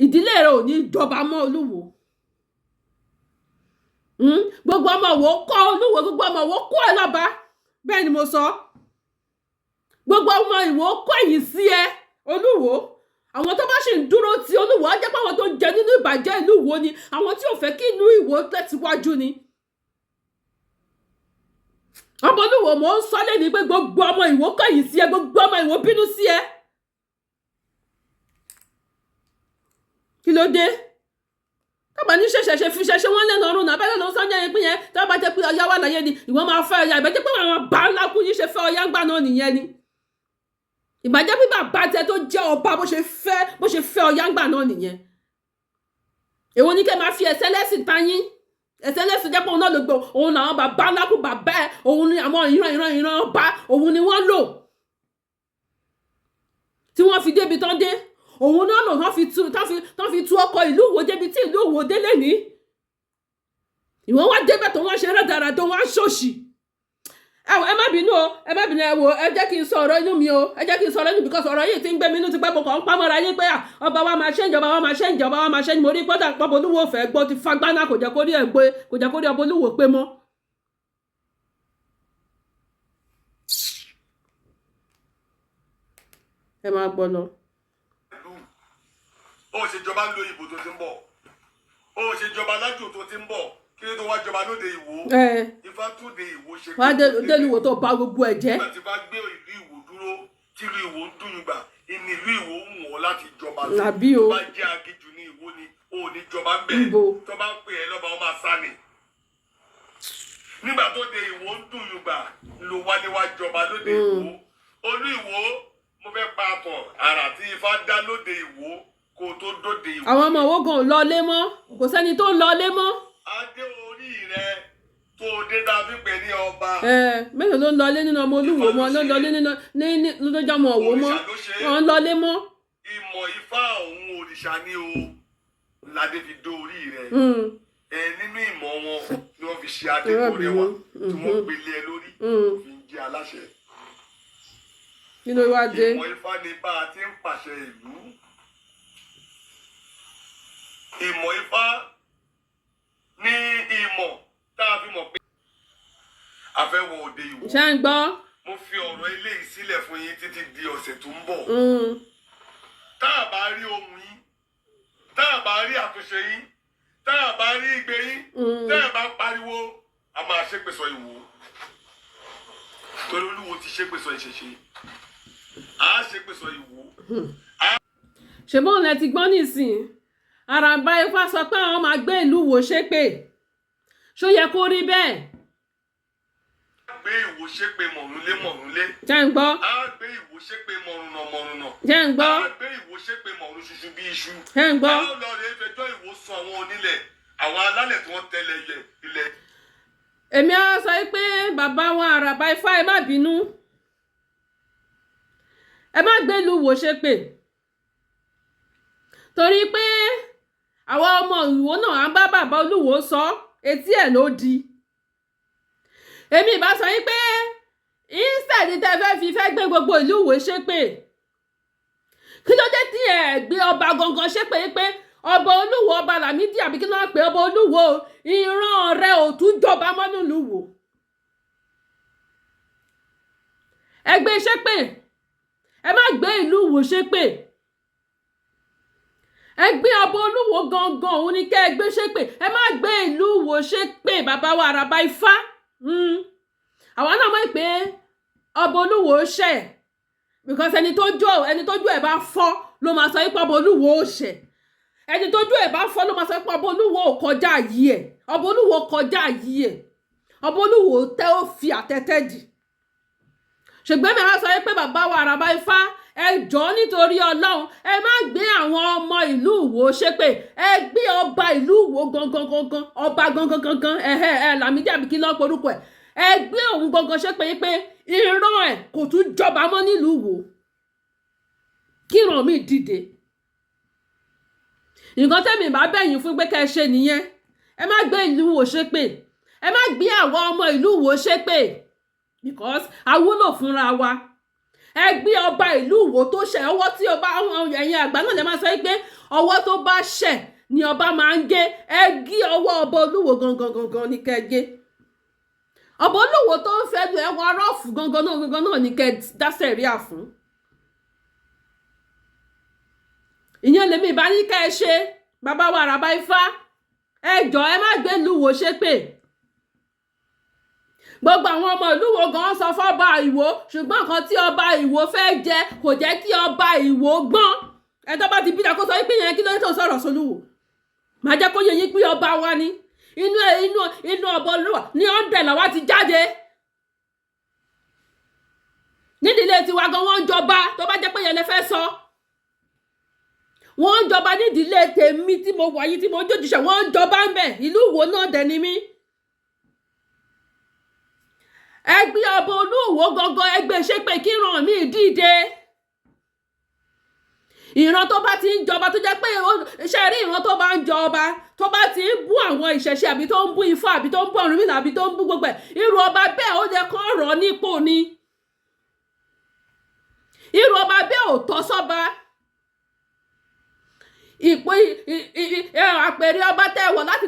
Ìdílé rẹ ò ní jọba mọ́, Olúwo. Gbogbo ọmọ Ìwó kọ́ Olúwo, gbogbo ọmọ Ìwó kọ́ ẹ lọ́ba. Bẹ́ẹ̀ ni mo sọ. Gbogbo ọmọ Ìwó kọ́ ẹ̀yìn sí ẹ, Olúwo. Àwọn tó bá sì ń dúró ti Olúwo á jẹ́ pé àwọn tó ń jẹ nínú ìbàjẹ́ ìlú Ìwó ni, àwọn tí ò fẹ́ kí ìlú Ìwó tẹ̀síwájú ni. Ọmọ Olúwo, mò ń sọ lẹ́ni pé gbogbo ọmọ Ìwó kọ̀yìn sí ẹ, gbogbo ọmọ Ìwó bínú sí ẹ. Kí ló dé tọ́ba ní ṣẹ̀ṣẹ̀ ṣe fi ṣẹṣẹ wọ́n lẹ́nu ọ̀run náà? Abẹ́rẹ́ ló ń sọ́njà yẹn pín yẹn. Tọ́ba jẹ́ pé Ọya wà láyé ni ìwọ máa fẹ́ Ọya, ìbẹ́jẹ́ pé àwọn bá ńlá kú yín ṣe fẹ́ Ọya ńgbà náà nìyẹn ni. Ìbàjẹ́ pé bàbá tẹ tó jẹ́ ọba bó ṣe fẹ́ Ọya ńgbà náà nìyẹn. Èwo ní kẹ́ máa fi ẹsẹ̀ lẹ́sìn tayín? Ẹsẹ̀ lẹ́sìn jẹ́ pé òun náà ló gbọ́, òun làwọn bàbá ńlá kú bàbá ẹ̀, òun ni àwọn ìran ìran ìran ọba, òun ni wọ́n lò tí wọ́n fi débi tán dé. Òun náà lò tán fi tú ọkọ̀ ìlú Ìwó débi tí ìlú Ìwó délé ní. Ìwọ́n wá débẹ̀ tó wọ́n ṣe rádaràdà, tó wọ́n á ṣòṣì. Ẹ wò, ẹ má bínú o, ẹ má bínú. Ẹ wò, ẹ jẹ́ kí n sọ ọ̀rọ̀ inú mi o, ẹ jẹ́ kí n sọ ọ̀rọ̀ inú, because ọ̀rọ̀ yìí ti ń gbé mi inú ti pẹ́. Mo kàn ń pamọ́ra yín pé à, ọba wa máa ṣe ìjọba wa máa ṣe ìjọba wa máa ṣe. Mo rí pọ́tà pọ́pọ́ Olúwo fẹ́ gbọ́ ti fagbáná, kò jẹ́ kó rí ẹ̀ gbé, kò jẹ́ kó rí ọba Olúwo pé mọ́. Ẹ máa gbọ́ lọ. Ìlú ó ṣe jọba ń lo ìbò tó ti ń bọ̀, ó ṣe jọba lájò tó ti ń bọ̀, kí ló tó wá jọba lóde Ìwó? Ẹ Ifá tún de Ìwó ṣe. Wàá délùwò tó ba gbogbo ẹ̀ jẹ́. Nígbà tí bá gbé ìlú Ìwó dúró, tí ìlú Ìwó ń dùn yùngbà ìní, ìlú Ìwó ń wọ̀ láti jọba sí. Àbí o. Tó bá jẹ́ aginjù ní Ìwó ni ó ní jọba ń bẹ̀. Níbo? Tó bá ń pè ẹ́ lọ́ba, ó máa sá ni. Nígbà tó de Ìwó ń dùn yùngbà ló wálé wá jọba lóde Ìwó. Olú Ìwó, mo fẹ́ pa àtọ̀ àrà tí Ifá dá lóde Ìwó kó o tó dóde Ìwó. Àwọn ọmọ Ìwó gan ò lọlé mọ́, kò sẹ́ni tó ń lọlé mọ́. Adé orí rẹ tó o dé dàbí pé ní ọba. Ẹ mélòó ló ń lọlé nínú ọmọ Olúwo mọ́, ló ń lọlé nínú ní lójó ọmọ Ìwó mọ́? Òrìṣà ló ṣe é. Wọ́n ń lọlé mọ́. Ìmọ̀ Ifá òun òrìṣà ni o ládé fi dó orí rẹ. Ẹ nínú ìmọ̀ wọn ni wọ́n fi ṣe adé tó rẹwà tí wọ́n gbélé ẹ lórí, fi ń jẹ́ aláṣẹ. Kí ló wá dé? Ìmọ̀ Ifá ni bá a ti ń pàṣẹ ìlú. Ìmọ̀ Ifá ní ìmọ̀ tá a fi mọ̀ pé a fẹ́ wọ òde Ìwó. Ṣé ń gbọ́? Mo fi ọ̀rọ̀ eléyìí sílẹ̀ fún yín títí di ọ̀sẹ̀ tó ń bọ̀. Tá a bá rí ohun yín, tá a bá rí àtúnṣe yín, tá a bá rí igbe yín, tá a bá pariwo, a máa ṣépè sọ Ìwó, torí Olúwo ti ṣépè sọ ìṣẹ̀ṣe, a ṣépè sọ Ìwó. Ṣe bóun lẹ ti gbọ́ nísìn? Àràbà Ifá sọ pé àwọn máa gbé ìlú Ìwó ṣépè. Ṣó yẹ kó rí bẹ́ẹ̀? A gbé Ìwó ṣépè mọ̀rúnlé mọ̀rúnlé. Ṣé ń gbọ́? A gbé Ìwó ṣépè mọ̀rúnà mọ̀rúnà. Ṣé ń gbọ́? A gbé Ìwó ṣépè mọ̀rún ṣuṣu bí iṣu. Ṣé ń gbọ́? A ó lọ rèé fẹjọ́ Ìwó sùn àwọn onílẹ̀, àwọn alálẹ̀ tí wọ́n tẹ̀lé ilẹ̀. Èmi á sọ pé bàbá wa Àràbà Ifá, ẹ má bínú, ẹ má gbé ìlú Ìwó ṣépè, torí pé àwa ọmọ Ìwó náà à ń bá bàbá Olúwo sọ, etí ẹ̀ ló di. Èmi ìbá sọ yín pé instead tẹ́ fẹ́ fi fẹ́ gbé gbogbo ìlú Ìwó ṣépè, kí ló dé tí ẹ gbé ọba gangan ṣépè, pé ọba Olúwo, ọba Lámídì, àbí kí ló ń pè ọba Olúwo, ìran rẹ̀ ò tún jọba mọ́ nílùú Ìwó? Ẹ gbé ṣépè, ẹ má gbé ìlú Ìwó ṣépè. Ẹ gbé ọba Olúwo gangan, òun ni kẹ́ ẹ gbé ṣépè. Ẹ má gbé ìlú Ìwó ṣépè. Bàbá wa Àràbà Ifá, àwa náà mọ̀ pé ọba Olúwo ṣẹ̀, because ẹni tó jó ẹ̀ bá fọ́ ló máa sọ pé ọba Olúwo ò ṣẹ̀. Ẹni tójú ẹ̀ bá fọ́ ló máa sọ pé ọba Olúwo ò kọjá yìí ẹ̀. Ọba Olúwo kọjá yìí ẹ̀. Ọba Olúwo tẹ́ ó fi àtẹ́tẹ́ dì. Ṣùgbọ́n mi á sọ pé bàbá wa Àràbà Ifá, ẹ jọ̀ọ́, nítorí Ọlọ́run, ẹ má gbé àwọn ọmọ ìlú Ìwó ṣépè. Ẹ gbé ọba ìlú Ìwó gangan gangan, ọba gangan gangan, ẹhẹ ẹ Lámídì, àbí kí ló ń porúkọ ẹ, ẹ gbé òun gangan ṣépè yín pé ìran ẹ kò tún jọba mọ́ nílùú Ìwó, kí ìran mi dìde. Nǹkan tẹ́mi bá bẹ̀yìn fún pé kẹ́ ẹ ṣe nìyẹn. Ẹ má gbé ìlú Ìwó ṣépè, ẹ má gbé àwọn ọmọ ìlú Ìwó ṣépè, because a wúlò fúnra wa. Ẹ gbé ọba ìlú Ìwó tó ṣẹ̀, ọwọ́ tí ọba, ẹ̀yin àgbà náà lè máa sọ pé ọwọ́ tó bá ṣẹ̀ ni ọba máa ń gé. Ẹ gé ọwọ́ ọba Olúwo gangan gangan ní kẹ́ ẹ gé. Ọba Olúwo tó ń fẹ́ lu ẹwà rọ́ọ̀fù gangan náà gangan náà ní kẹ́ ẹ dá sẹ̀ríà fún. Ìyẹn lèmi ìbá ní kẹ́ ẹ ṣe. Bàbá wa Àràbà Ifá, ẹ jọ̀ọ́, ẹ má gbé ìlú Ìwó ṣépè. Gbogbo àwọn ọmọ ìlú Ìwó gan sọ fọ́ba Ìwó, ṣùgbọ́n nǹkan tí ọba Ìwó fẹ́ jẹ kò jẹ́ kí ọba Ìwó gbọ́n. Ẹ tó bá ti bí kó sọ pé yẹn, kí ló dé tó sọ̀rọ̀ sólúwò? Màá jẹ́ kó yẹ yín pé ọba wa ni inú inú inú ọba Olúwa ní ọ̀ndẹ̀ làwa ti jáde. Nídìílé tiwa gan, wọ́n ń jọba. Tó bá jẹ́ pé yẹn lẹ fẹ́ sọ, wọ́n ń jọba nídìílé tèmi tí mo wà yìí, tí mo jójúṣe, wọ́n ń jọba ń bẹ̀. Ìlú Ìwó náà dẹ̀ ni mí. Ẹgbẹ́ ọba Olúwo gangan, ẹgbẹ́ ṣépè kí ìran mi dìde. Ìran tó bá ti ń jọba, tó jẹ́ pé ṣe rí ìran tó bá ń jọba, tó bá ti ń bú àwọn ìṣẹ̀ṣe, àbí tó ń bú Ifá, àbí tó ń bú Ọ̀rúnmìlà, àbí tó ń bú gbogbo ẹ̀, irú ọba bẹ́ẹ̀, ó yẹ kó rọ̀ nípò ni. Irú ọba bẹ́ẹ̀ ò tọ́ sọ́ba. Ìpò àpèrè ọba tẹ́ wọ̀ láti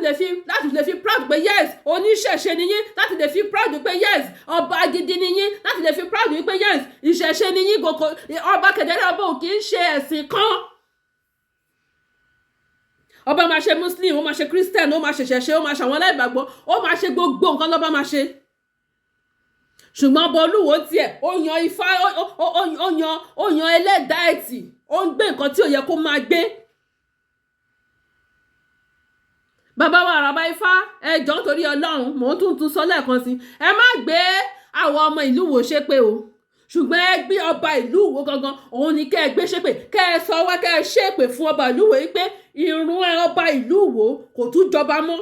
lè fi proud pé yes, oníṣẹ̀ṣe ni yín, láti lè fi proud pé yes, ọba gidi ni yín, láti lè fi proud pé yes, ìṣẹ̀ṣe ni yín. Gòkò ọba kẹ̀dẹ̀rẹ̀, ọba ò kì í ṣe ẹ̀sìn kan. Ọba máa ṣe Muslim, ó máa ṣe Christian, ó máa ṣe ṣẹ̀ṣe, ó máa ṣe àwọn aláìgbàgbọ́, ó máa ṣe gbogbo nǹkan lọ́ba máa ṣe. Ṣùgbọ́n ọba Olúwo tiẹ̀, ó yan Ifá, ó yan ẹlẹ́dàá ẹ̀tì, ó ń gbé nǹkan tí ò yẹ kó máa gbé. Bàbá wa Àràbà Ifá, ẹ jọ̀ọ́, nítorí Ọlọ́run, mò ń tún tún sọ lẹ́ẹ̀kan sí, ẹ má gbé àwọn ọmọ ìlú Ìwó ṣépè o, ṣùgbọ́n ẹ gbé ọba ìlú Ìwó gangan, òun ni kẹ́ ẹ gbé ṣépè. Kẹ́ ẹ sọ wá, kẹ́ ẹ ṣépè fún ọba ìlú Ìwó yìí pé ìrun ọba ìlú Ìwó kò tún jọba mọ́.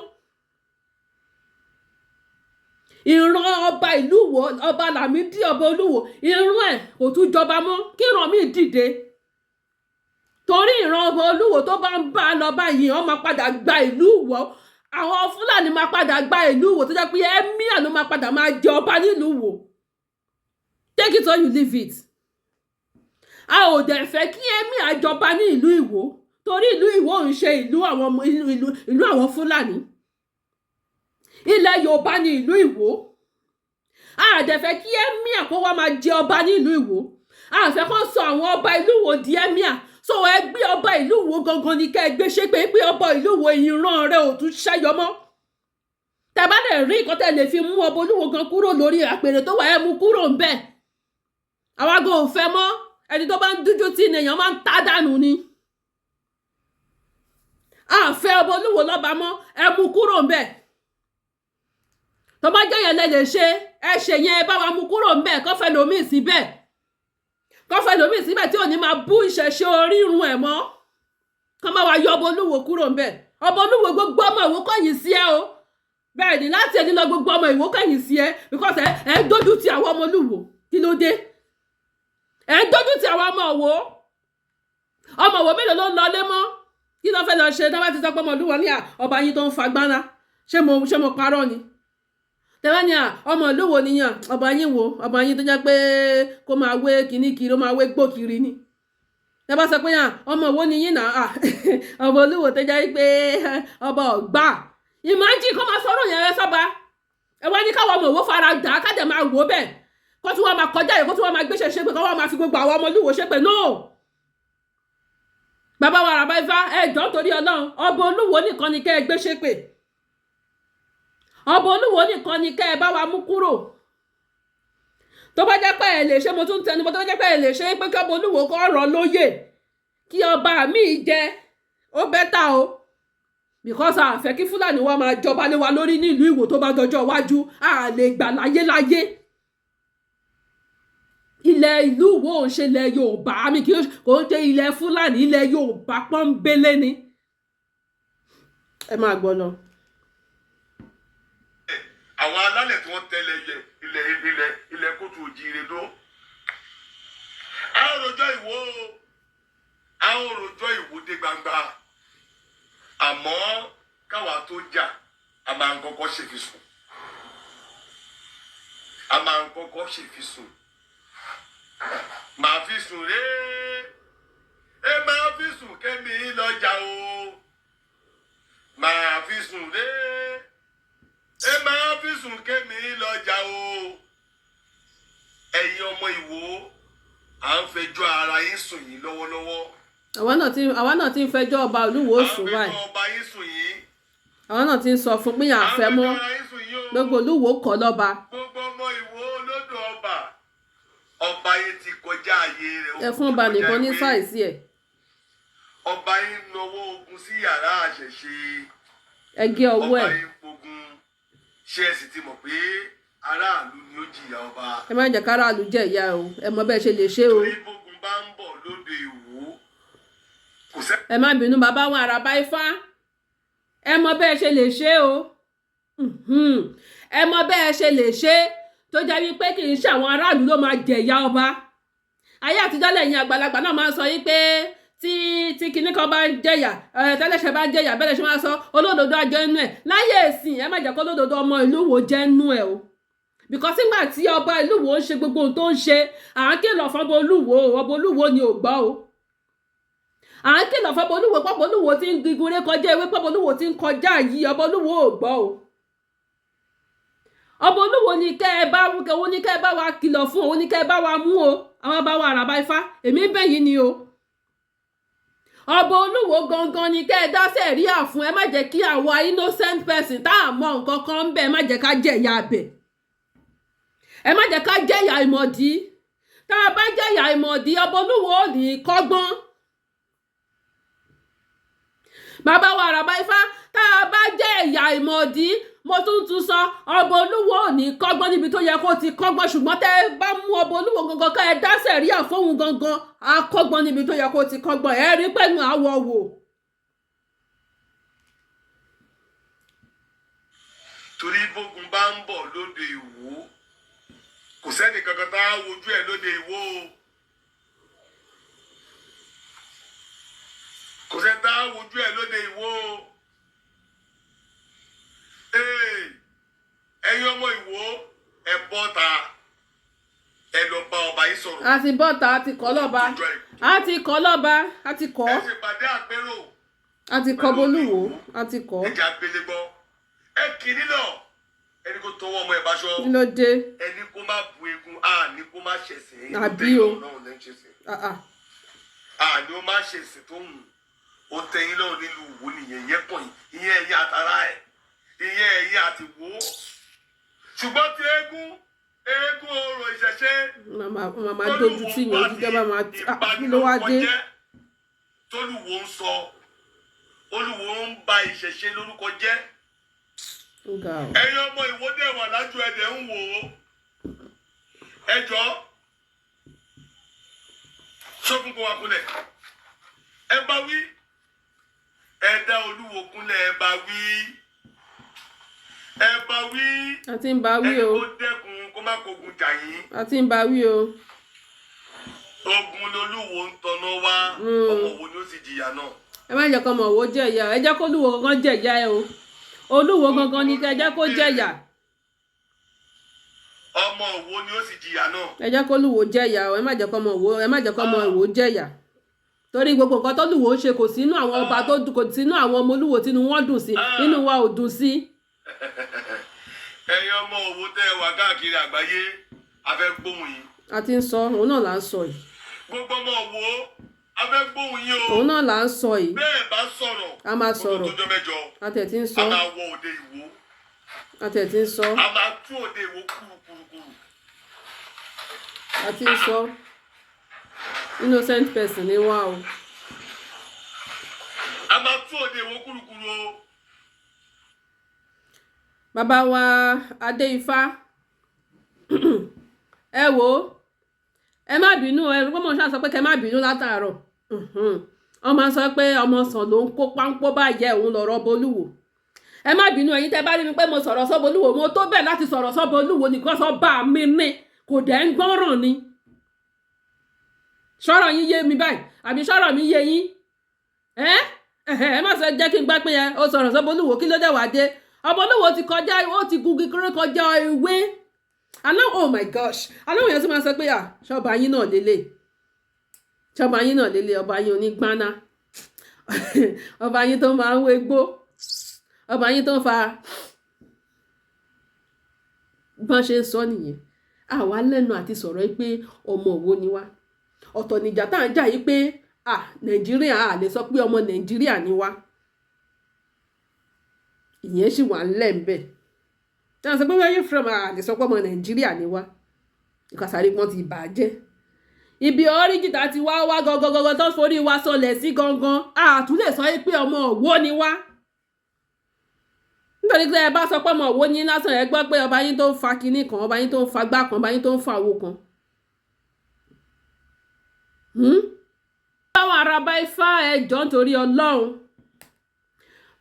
Ìran ọba ìlú Ìwó, ọba Lámídì, ọba Olúwo, ìrun ẹ̀ kò tún jọba mọ́. Kí ìran míì dìde, torí ìran ọba Olúwo tó bá ń bá a lọ báyìí, wọ́n máa padà gba ìlú Ìwó. Àwọn Fúlàní máa padà gba ìlú Ìwó, tó jẹ́ pé emir ló máa padà máa jẹ ọba nílùú Ìwó. Take it or you leave it. A ò dẹ̀ fẹ́ kí emir jọba ní ìlú Ìwó, torí ìlú Ìwó ń ṣe ìlú àwọn ọmọ ìlú àwọn Fúlàní. Ilẹ̀ Yorùbá ní ìlú Ìwó. A dẹ̀ fẹ́ kí emir kó wá máa jẹ ọba ní ìlú Ìwó. A fẹ́ kó sọ àwọn ọba ìlú Ìwó di emir. So ẹ gbé ọba ìlú Ìwó gangan ni kẹ́ ẹ gbé ṣépè pé ọba ìlú Ìwó, ìran rẹ̀ ò tún ṣẹ́yọ mọ́. Tẹ́ bá lè rí nǹkan tẹ́ lè fi mú ọba Olúwo gan kúrò lórí àpèrè tó wà, ẹ mú kúrò ń bẹ̀. Àwa gan ò fẹ́ mọ́. Ẹni tó bá ń dújú tí èèyàn máa ń tá dànù ni. A fẹ́ ọba Olúwo lọ́ba mọ́, ẹ mú kúrò ń bẹ̀. Tó bá jẹ́ yẹn lẹ lè ṣe, ẹ ṣe yẹn. Ẹ bá wa mú kúrò ń bẹ̀, kó fẹ́ lòmíì síbẹ̀, kó fẹ́ lòmíì síbẹ̀ tí ò ní máa bú ìṣẹ̀ṣe orírun ẹ̀ mọ́. Kó má wa yọ ọba Olúwo kúrò ń bẹ̀. Ọba Olúwo, gbogbo ọmọ Ìwó kọ̀yìn sí ẹ o. Bẹ́ẹ̀ ni, láti ẹni lọ, gbogbo ọmọ Ìwó kẹ̀yìn sí ẹ, because ẹ ń dójú ti àwọn ọmọ Olúwo. Kí ló dé? Ẹ ń dójú ti àwọn ọmọ Ìwó. Ọmọ Ìwó mélòó ló ń lọlé mọ́? Kí ló fẹ́ lọ ṣe tó bá ti sọ pé ọmọ Olúwo ní ọba yín tó ń fagbára? Ṣé mo parọ́ ni? Tẹ́wọ́n ní ọmọ Olúwo nìyàn, ọba yín wo, ọba yín tó jẹ́ pé kó máa wé kíní kiri, ó máa wé gbó kiri ni. Tẹ́ bá sọ pé ọmọ wo ni yín náà, ọmọ Olúwo tó jẹ́ pé ọba ọ̀gbà. Imagine kó máa sọ̀rọ̀ yẹn rẹ sọ́ba. Ẹ wá ní káwọn ọmọ Ìwó fara dà á, ká dẹ̀ máa wò bẹ́ẹ̀, kó tí wọ́n máa kọjá yìí, kó tí wọ́n máa gbéṣẹ́ ṣépè, kó wọ́n máa fi gbogbo àwọn ọmọ Olúwo ṣépè. No, bàbá wa Àràbà Ifá, ẹ jọ̀ọ́, torí Ọlọ́run, ọba Olúwo nìkan ni kẹ́ ẹ gbé ṣépè. Ọba Olúwo nìkan ni kẹ́ ẹ bá wa mú kúrò. Tó bá jẹ́ pé ẹ lè ṣe, mo tún tẹnu mọ́, tó bá jẹ́ pé ẹ lè ṣe pé kí ọba Olúwo kó rọ̀ lóyè, kí ọba mi jẹ, ó better o, because a fẹ́ kí Fúlàní wa máa jọba lé wa lórí nílùú Ìwó tó bá dọjọ́ iwájú. A lè gbà láyéláyé. Ilẹ̀ ìlú Ìwó ò ń ṣe ilẹ̀ Yorùbá mi, kì í kò ń ṣe ilẹ̀ Fúlàní, ilẹ̀ Yorùbá pọ́nbélé ni. Ẹ máa gbọ́ lọ. Àwọn alálẹ̀ tí wọ́n tẹ́lẹ̀ yẹ ilẹ̀ kóòtù òjìire dó. A ó rojọ́ Ìwó o, a ó rojọ́ Ìwó dé gbangba, àmọ́ káwa tó jà, a máa ń kọ́kọ́ ṣèfisùn, a máa ń kọ́kọ́ ṣèfisùn. Màá fi sùn ré, ẹ máa fi sùn kémi lọ́jà o. Màá fi sùn ré, ẹ máa fi sùn kémi lọ́jà o. Ẹ̀yin ọmọ Ìwó, à ń fẹjọ́ ara yín sùn yín lọ́wọ́lọ́wọ́. Àwa náà ti ń fẹjọ́ ọba Olúwo À ń sùn fẹjọ́ báyìí. ọba yín sùn yín. Àwa náà ti ń sọ fún pé À ń àfẹ́ mọ́. fẹjọ́ ara yín sùn yín o. Gbogbo Olúwo kọ́ lọ́ba. Gbogbo ọmọ Ìwó lódò ọba, ọba yín ti kọjá ààyè rẹ̀. Ó Ẹ fún ti ọba kọjá nìkan ní ìwé. size ẹ̀. Ọba yín nawọ́ ogun sí yàrá àṣẹṣe. Ẹ gé ọwọ́ Ọba ẹ̀. yín pogun. Ṣé ẹ sì ti mọ̀ pé aráàlú ni ó jìyà ọba? Ẹ má jẹ́ káràlú jẹ ìyá o. Ẹ mọ bẹ́ẹ̀ ṣe lè ṣe o. Torí bógun bá ń bọ̀ lóde Ìwó, kò sẹ́ Ẹ má bínú, bàbá wa Àràbá Ifá, ẹ mọ bẹ́ẹ̀ ṣe lè ṣe o. Ẹ mọ bẹ́ẹ̀ ṣe lè ṣe tó jẹ́ wípé kì í ṣe àwọn aráàlú ló máa jẹ̀yà ọba. Ayé àtijọ́ lẹ́yìn àgbàlagbà náà máa ń sọ yí pé tí kinní kan bá ń jẹ̀yà ẹ, tẹ́lẹ̀ṣẹ̀ bá ń jẹ̀yà, bẹ́ẹ̀ ṣe máa sọ olódodo àjọ inú ẹ̀. Láyé ìsìn, ẹ má jẹ́ kó olódodo ọmọ ìlú wo jẹ́ inú ẹ̀ o, because nígbà tí ọba ìlú wo ń ṣe gbogbo ohun tó ń ṣe, à ń kìlọ̀ fún ọba Olúwo, ọba Olúwo ni ò gbọ́ o. À ń kìlọ̀ fún ọba Olúwo pọ́pọ́ Olúwo ti ń gigun ré kọjá ewé, pọ́pọ́ Olúwo ti ń kọjá yìí, ọba Olúwo ò gbọ́ o. Ọba Olúwo ni kẹ́ ẹ bá, òun ni kẹ́ ẹ bá wa kìlọ̀ fún, òun ni kẹ́ ẹ bá wa mú o. Àwọn bá wa Àràbá Ifá, èmi bẹ̀ yín ni o. Ọba Olúwo gangan ni kẹ́ ẹ dá sẹ̀ríà fún. Ẹ má jẹ́ kí àwa innocent person tá a mọ nǹkan kan ń bẹ̀, ẹ má jẹ́ ká jẹ̀yà bẹ̀, ẹ má jẹ́ ká jẹ̀yà ìmọ̀dí. Tá a bá jẹ̀yà ìmọ̀dí, ọba Olúwo ò ní kọ́gbọ́n. Bàbá wa Àràbá Ifá, tá a bá jẹ́ ẹ̀yà ìmọ̀dí, mo tún tún sọ, ọba Olúwo ò ní kọ́gbọ́n níbi tó yẹ kó ti kọ́gbọ́n. Ṣùgbọ́n tẹ́ ẹ bá mú ọba Olúwo gangan, ká ẹ dá sẹ̀ríà fóun gangan, á kọ́gbọ́n níbi tó yẹ kó ti kọ́gbọ́n. Ẹ rí pẹ̀lú àwọ̀ wò. Torí bógun bá ń bọ̀ lóde Ìwó, kò sẹ́ni kankan tá a wojú ẹ̀ lóde Ìwó o. Kò sẹ́ni tá a wojú ẹ̀ lóde Ìwó o. Ee, ẹ̀yin ọmọ Ìwó, ẹ bọ́ ta, ẹ lọ bá ọba yìí sọ̀rọ̀. A ti bọ́ta, a ti kọ́ lọ́ba, a ti kọ́ lọ́ba, a ti kọ́. Ẹ ṣe pàdé àpérò. A ti kọ́ bolúwo, a ti kọ́. Ẹ jẹ́ agbélé gbọ́, ẹ kì í nílọ, ẹni kó tọwọ́ ọmọ ẹ̀ báṣọ. Kí ló dé? Ẹni kó má bu egun, a ní kó má ṣẹ̀sìn. Àbí o? Ọlọ́run lẹ́ ń ṣẹ̀sìn. Ah, ah. A ní ó má ṣẹ̀sìn tó hùn ó tẹyin lọ́rùn nílùú Ìwó nìyẹn. Ìyẹn kàn yín, ìyẹn ẹ̀yìn àtàrà ẹ̀, ìyẹn ẹ̀yìn àti wò ó. Ṣùgbọ́n ti eégún, eégún orò ìṣẹ̀ṣe, Màmá màmá dojú tí yàn ojú jẹ́ máa, ah, kí ló wá dé? Tólúwo ń sọ, Olúwo ń ba ìṣẹ̀ṣe lórúkọ jẹ́. Ó ga o. Ẹ̀yin ọmọ Ìwó dẹ̀ wà lájú, ẹ̀dẹ̀ ń wò ó. Ẹjọ́ sọ́kùn kó wa kúnlẹ̀, ẹ bá wí, ẹ dá Olúwo kúnlẹ̀, ẹ bá wí, ẹ bá wí. A ti ń bá wí Ẹni o. kó dẹ́kun, kó má kógun jà yín. A ti ń bá wí o. Ogun lolúwo ń tọ́nà wá. Ọmọ wo ni ó sì jìyà náà? Ẹ má jẹ́ kó ọmọ òwò jẹ̀yà, ẹ jẹ́ kó Olúwo gangan jẹ̀yà ẹ o. Olúwo gangan ni kẹ́ ẹ jẹ́ kó jẹ̀yà. Ọmọ wo ni ó sì jìyà náà? Ẹ jẹ́ kó Olúwo jẹ̀yà o. Ẹ má jẹ́ kó ọmọ òwò, ẹ má jẹ́ kó ọmọ ìwò jẹ̀yà, torí gbogbo nǹkan tó lúwo ń ṣe, kò sínú àwọn ọba tó kò sínú àwọn ọmọ Olúwo tínú wọn dùn sí, nínú wa ò dùn sí. Ẹ̀yin ọmọ Òwò tẹ́ ẹ wà káàkiri àgbáyé, a fẹ́ gbóhùn yín. A ti ń sọ, òun náà là ń sọ yìí. Gbogbo ọmọ Òwò, a fẹ́ gbóhùn yín o. Òun náà là ń sọ yìí. Bẹ́ẹ̀ bá sọ̀rọ̀, A máa kó tó sọ̀rọ̀. tójọ́ 8, A tẹ̀ ti ń sọ. A máa wọ òde Ìwó. A tẹ̀ ti ń sọ. A máa tú òde Ìwó kúrukúrukúru. A ti ń sọ, innocent person ni wá o. A máa tú òde Ìwó kúrukúru o. Bàbá wa Adéifá, ẹ wò ó, ẹ má bínú. Ẹ rú pé mo ṣáà sọ pé kẹ má bínú látàárọ̀. Wọ́n máa ń sọ pé ọmọ sàn ló ń kó páńpó báyẹ̀, òun lọ̀rọ̀ bolúwo. Ẹ má bínú, ẹ̀yin tẹ́ bá rí mi pé mo sọ̀rọ̀ sọ́bolúwo, mo tó bẹ́ẹ̀ láti sọ̀rọ̀ sọ́bolúwo nìkan sọ bá mi ní kò dẹ̀ ń gbọ́ràn ni. Sọ̀rọ̀ yín yé mi báyìí àbí sọ̀rọ̀ mi yé yín? Ẹ ẹ má sọ jẹ́ kí n gbá pé yẹn ó sọ̀rọ̀ sọ́bolúwo, kí ló dé wá dé? Ọbọlúwo ti kọjá, ó ti gun kékeré kọjá ewé aláwọ̀. Oh my gosh, aláwọ̀ yẹn sì máa sọ pé à ṣọba yín náà lélẹ̀. Ṣọba yín náà lélẹ̀, ọba yín onígbáná, ọba yín tó máa ń wégbó, ọba yín tó ń fa bọ́n ṣe ń sọ nìyẹn. Àwa lẹ́nu àti sọ̀rọ̀ yìí pé ọmọ wo ni wá. Ọ̀tọ̀ níjà tá à ń jà yìí pé ah, Nàìjíríà, a lè sọ pé ọmọ Nàìjíríà ni wá. Ìyẹn sì wà ńlẹ̀ ń bẹ̀ tí wọ́n sọ pé "Where you from?" A lè sọ pé ọmọ Nàìjíríà ni wá. Ìkàsàrí pọ́n ti bàjẹ́ ibi ọ́ríjì tá ti wá wá gangan tó forí wa sọlẹ̀ sí gangan. A tún lè sọ pé ọmọ Òwò ni wá, nítorí pé ẹ bá sọ pé ọmọ Òwò ní lásán, ẹ gbọ́ pé ọba yín tó ń fa kinní kan, ọba yín tó ń fa gbá kan, ọba yín tó ń fa àwo kan. Báwọn araba Ifá, ẹ jọ̀ọ́, nítorí Ọlọ́run,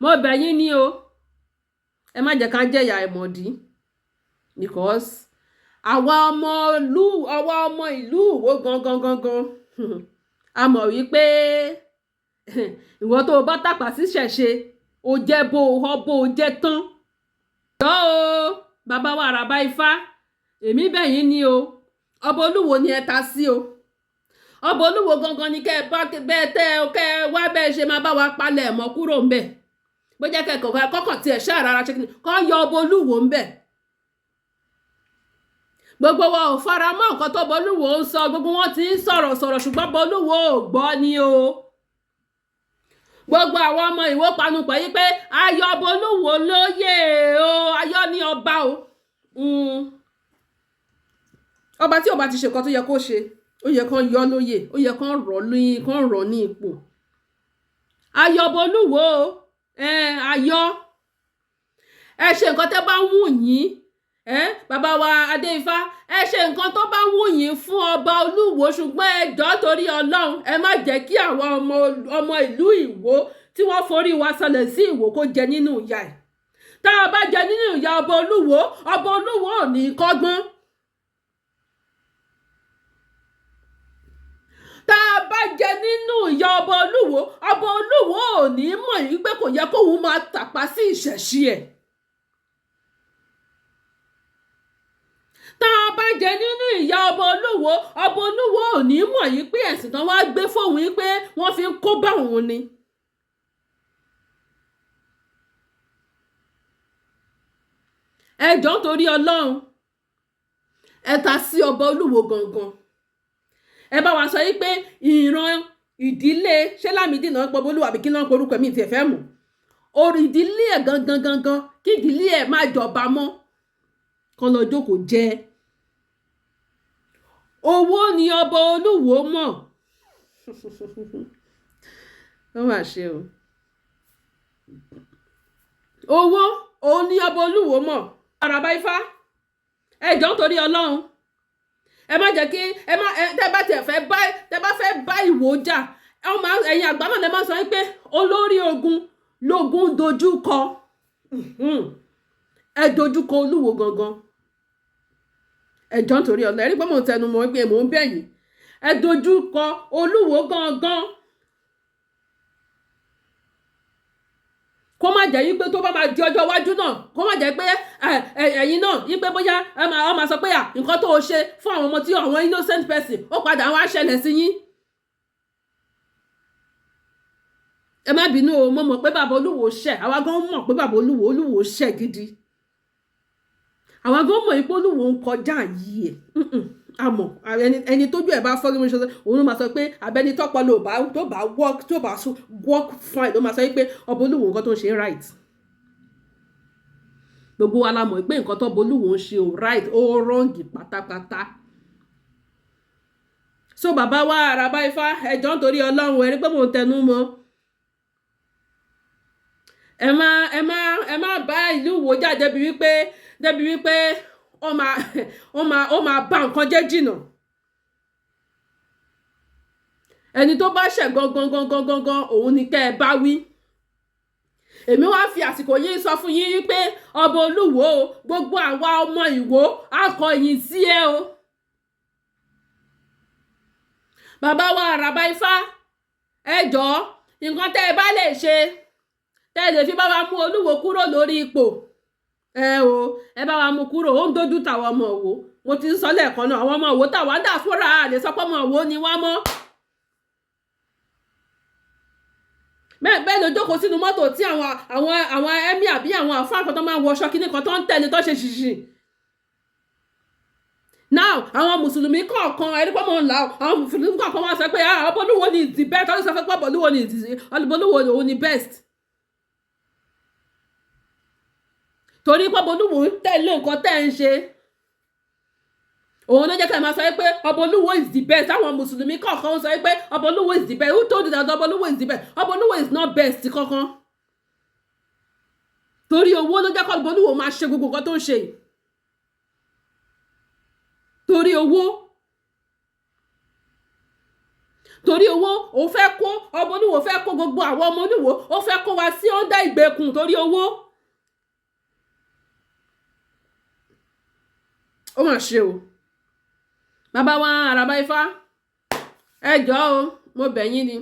mo bẹ̀ yín ní o, ẹ má jẹ́ ká jẹ̀yà ẹ̀mọ̀dí, because àwa ọmọ ìlú Ìwó gangan gangan, a mọ̀ wípé ìwọ tó o bá tàpá sí ṣẹ̀ṣe, o jẹ́ bó o họ bó o jẹ́ tán. Jọ́ o, bàbá wa àràbá Ifá, èmi bẹ̀ yín ní o, ọba Olúwo ni ẹ ta sí o. Ọba Olúwo gangan ni kẹ́ ẹ bá bẹ́ẹ̀ tẹ́ ẹ kẹ́ ẹ wá bẹ́ẹ̀ ṣe máa bá wa palẹ̀ mọ́ kúrò ńbẹ̀. Bó jẹ́ kẹ́kọ̀ọ́ kọ́kàn tiẹ̀ ṣáà rárá, ṣe kí ni kọ́ yọ ọba Olúwo ńbẹ̀. Gbogbo wa ò fara mọ́ nǹkan tó Bolúwo ń sọ. Gbogbo wọn ti ń sọ̀rọ̀ sọ̀rọ̀, ṣùgbọ́n Bolúwo ò gbọ́ ni o. Gbogbo àwọn ọmọ Ìwó panupọ̀ yìí pé ayọ̀ Bolúwo lóyè o, ayọ̀ ní ọba o. Ọba tí ọba ti ṣe nǹkan tó yẹ kó ṣe, ó yẹ kán yọ lóyè, ó yẹ kán rọ̀ ní ipò. Ayọ̀ Bolúwo ayọ̀, ẹ ṣe nǹkan tẹ́ bá ń wù yín. Bàbá wa Adéifá, ẹ ṣe nǹkan tó bá wù yín fún ọba Olúwo, ṣùgbọ́n ẹ jọ̀ọ́, torí Ọlọ́run, ẹ má jẹ́ kí àwọn ọmọ ìlú Ìwó tí wọ́n forí wa sọlẹ̀ sí Ìwó kó jẹ nínú ìyà ẹ̀. Tá a bá jẹ nínú ìyà ọba Olúwo, ọba Olúwo ò ní kọ́gbọ́n. Tá a bá jẹ nínú ìyà ọba Olúwo, ọba Olúwo ò ní mọ̀ yìí pé kò yẹ kóun máa tàpá sí ìṣẹ̀ṣe ẹ̀. Tá a bá jẹ nínú ìyà ọba Olúwo, ọba Olúwo ò ní mọ̀ yìí pé ẹ̀sìn tán wá gbé fóun yìí pé wọ́n fi ń kó bá òun ni. Ẹ jọ̀ọ́, nítorí Ọlọ́run, ẹ ta sí ọba Olúwo gangan. Ẹ bá wa sọ yìí pé ìran ìdílé ṣé Lámìdí náà pọ̀ Bolúwa àbí kí náà porúkọ mi tiẹ̀ fẹ́ mọ̀ orí ìdílé ẹ̀ gangan gangan, kí ìdílé ẹ̀ má jọba mọ́, kán lọ jókòó jẹ́. Owó ni ọba Olúwo mọ̀. Ó mà ṣe o. Owó òun ni ọba Olúwo mọ̀. Àràbá Ifá, ẹ jọ̀ọ́, nítorí Ọlọ́run, ẹ má jẹ́ kí ẹ má ẹ tẹ́ bá tiẹ̀ fẹ́ bá tẹ́ bá fẹ́ bá Ìwó jà, ọmọ ẹ̀yin àgbà náà lè má sọ pé olórí ogun lógun dojú kọ. Ẹ dojú kọ Olúwo gangan. Ẹ jọ̀ọ́, nítorí Ọlọ́run, ẹ rí pé mò ń tẹnu mọ́ pé mò ń bẹ̀ yín, ẹ dojú kọ Olúwo gangan, kó má jẹ́ yí pé tó bá máa di ọjọ́ iwájú náà, kó má jẹ́ pé ẹ̀yin náà yí pé bóyá ẹ máa sọ pé à nǹkan tó o ṣe fún àwọn ọmọ tí àwọn innocent person, ó padà wá ṣẹlẹ̀ sí yín. Ẹ má bínú o, mo mọ̀ pé bàbá Olúwo ṣẹ̀. Àwa gan mọ̀ pé bàbá Olúwo ṣẹ̀ gidi. Àwa gan mọ̀ pé Olúwo ń kọjá yìí ẹ̀. Àmọ́ ẹni tójú ẹ̀ bá fọ́ kí mo ṣe, òun ló máa sọ pé abẹ́ni tọ́pọ̀ ló bá tó bá work, tó bá work fine, ló máa sọ pé ọba Olúwo, nǹkan tó ń ṣe right. Gbogbo wa la mọ̀ pé nǹkan tó ọba Olúwo ń ṣe ò right, ó wrong pátápátá. So bàbá wa Àràbá Ifá, ẹ jọ̀ọ́, nítorí Ọlọ́run, ẹ rí pé mò ń tẹnu mọ́, ẹ má bá ìlú Ìwó jà débi wípé ó máa bà nǹkan jẹ́ jìnnà. Ẹni tó bá ṣẹ̀ gangan gangan gangan, òun ni kẹ́ ẹ bá wí. Èmi wá fi àsìkò yìí sọ fún yín wípé ọba Olúwo o, gbogbo àwa ọmọ Ìwó akọ̀yìn sí ẹ o. Bàbá wa Àràbá Ifá, ẹ jọ̀ọ́, nǹkan tẹ́ ẹ bá lè ṣe, tẹ́ ẹ lè fi bá wa mú Olúwo kúrò lórí ipò ẹ o, ẹ bá wa mú kúrò. Ó ń dojú tàwọn ọmọ Ìwó. Mo ti ń sọ lẹ́ẹ̀kan náà, àwọn ọmọ Ìwó tàwa ń dà fúnra, lè sọ pé ọmọ Ìwó ni wá mọ́. Bẹ́ẹ̀ ló jókòó sínú mọ́tò tí àwọn emir àbí àwọn àfáà kan tó máa ń wọṣọ kíní kan tó ń tẹ̀lé tó ṣe ṣìṣì. Now, àwọn mùsùlùmí kọ̀ọ̀kan, ẹni pé mò ń là, àwọn mùsùlùmí kọ̀ọ̀kan wọ́n sọ pé, ah, ọba Olúwo ni the best. Wọ́n sọ pé ọba Olúwo ni ọba Olúwo òun ni best, torí pé ọba Olúwo ń tẹ̀lé nǹkan tẹ́ ń ṣe. Òun ló jẹ́ ká máa sọ pé ọba Olúwo is the best. Àwọn mùsùlùmí kọ̀ọ̀kan sọ pé ọba Olúwo is the best. Who told you that ọba Olúwo is the best? Ọba Olúwo is not best kankan. Torí owó ló jẹ́ kó ọba Olúwo máa ṣe gbogbo nǹkan tó ń ṣe yìí. Torí owó, torí owó, òun fẹ́ kó ọba Olúwo, fẹ́ kó gbogbo àwọn ọmọ Olúwo, ó fẹ́ kó wa sí under ìgbèkùn torí owó. Ó mà ṣe o. Bàbá wa Àràbà Ifá, ẹ jọ̀ọ́ o, mo bẹ̀ yín ni.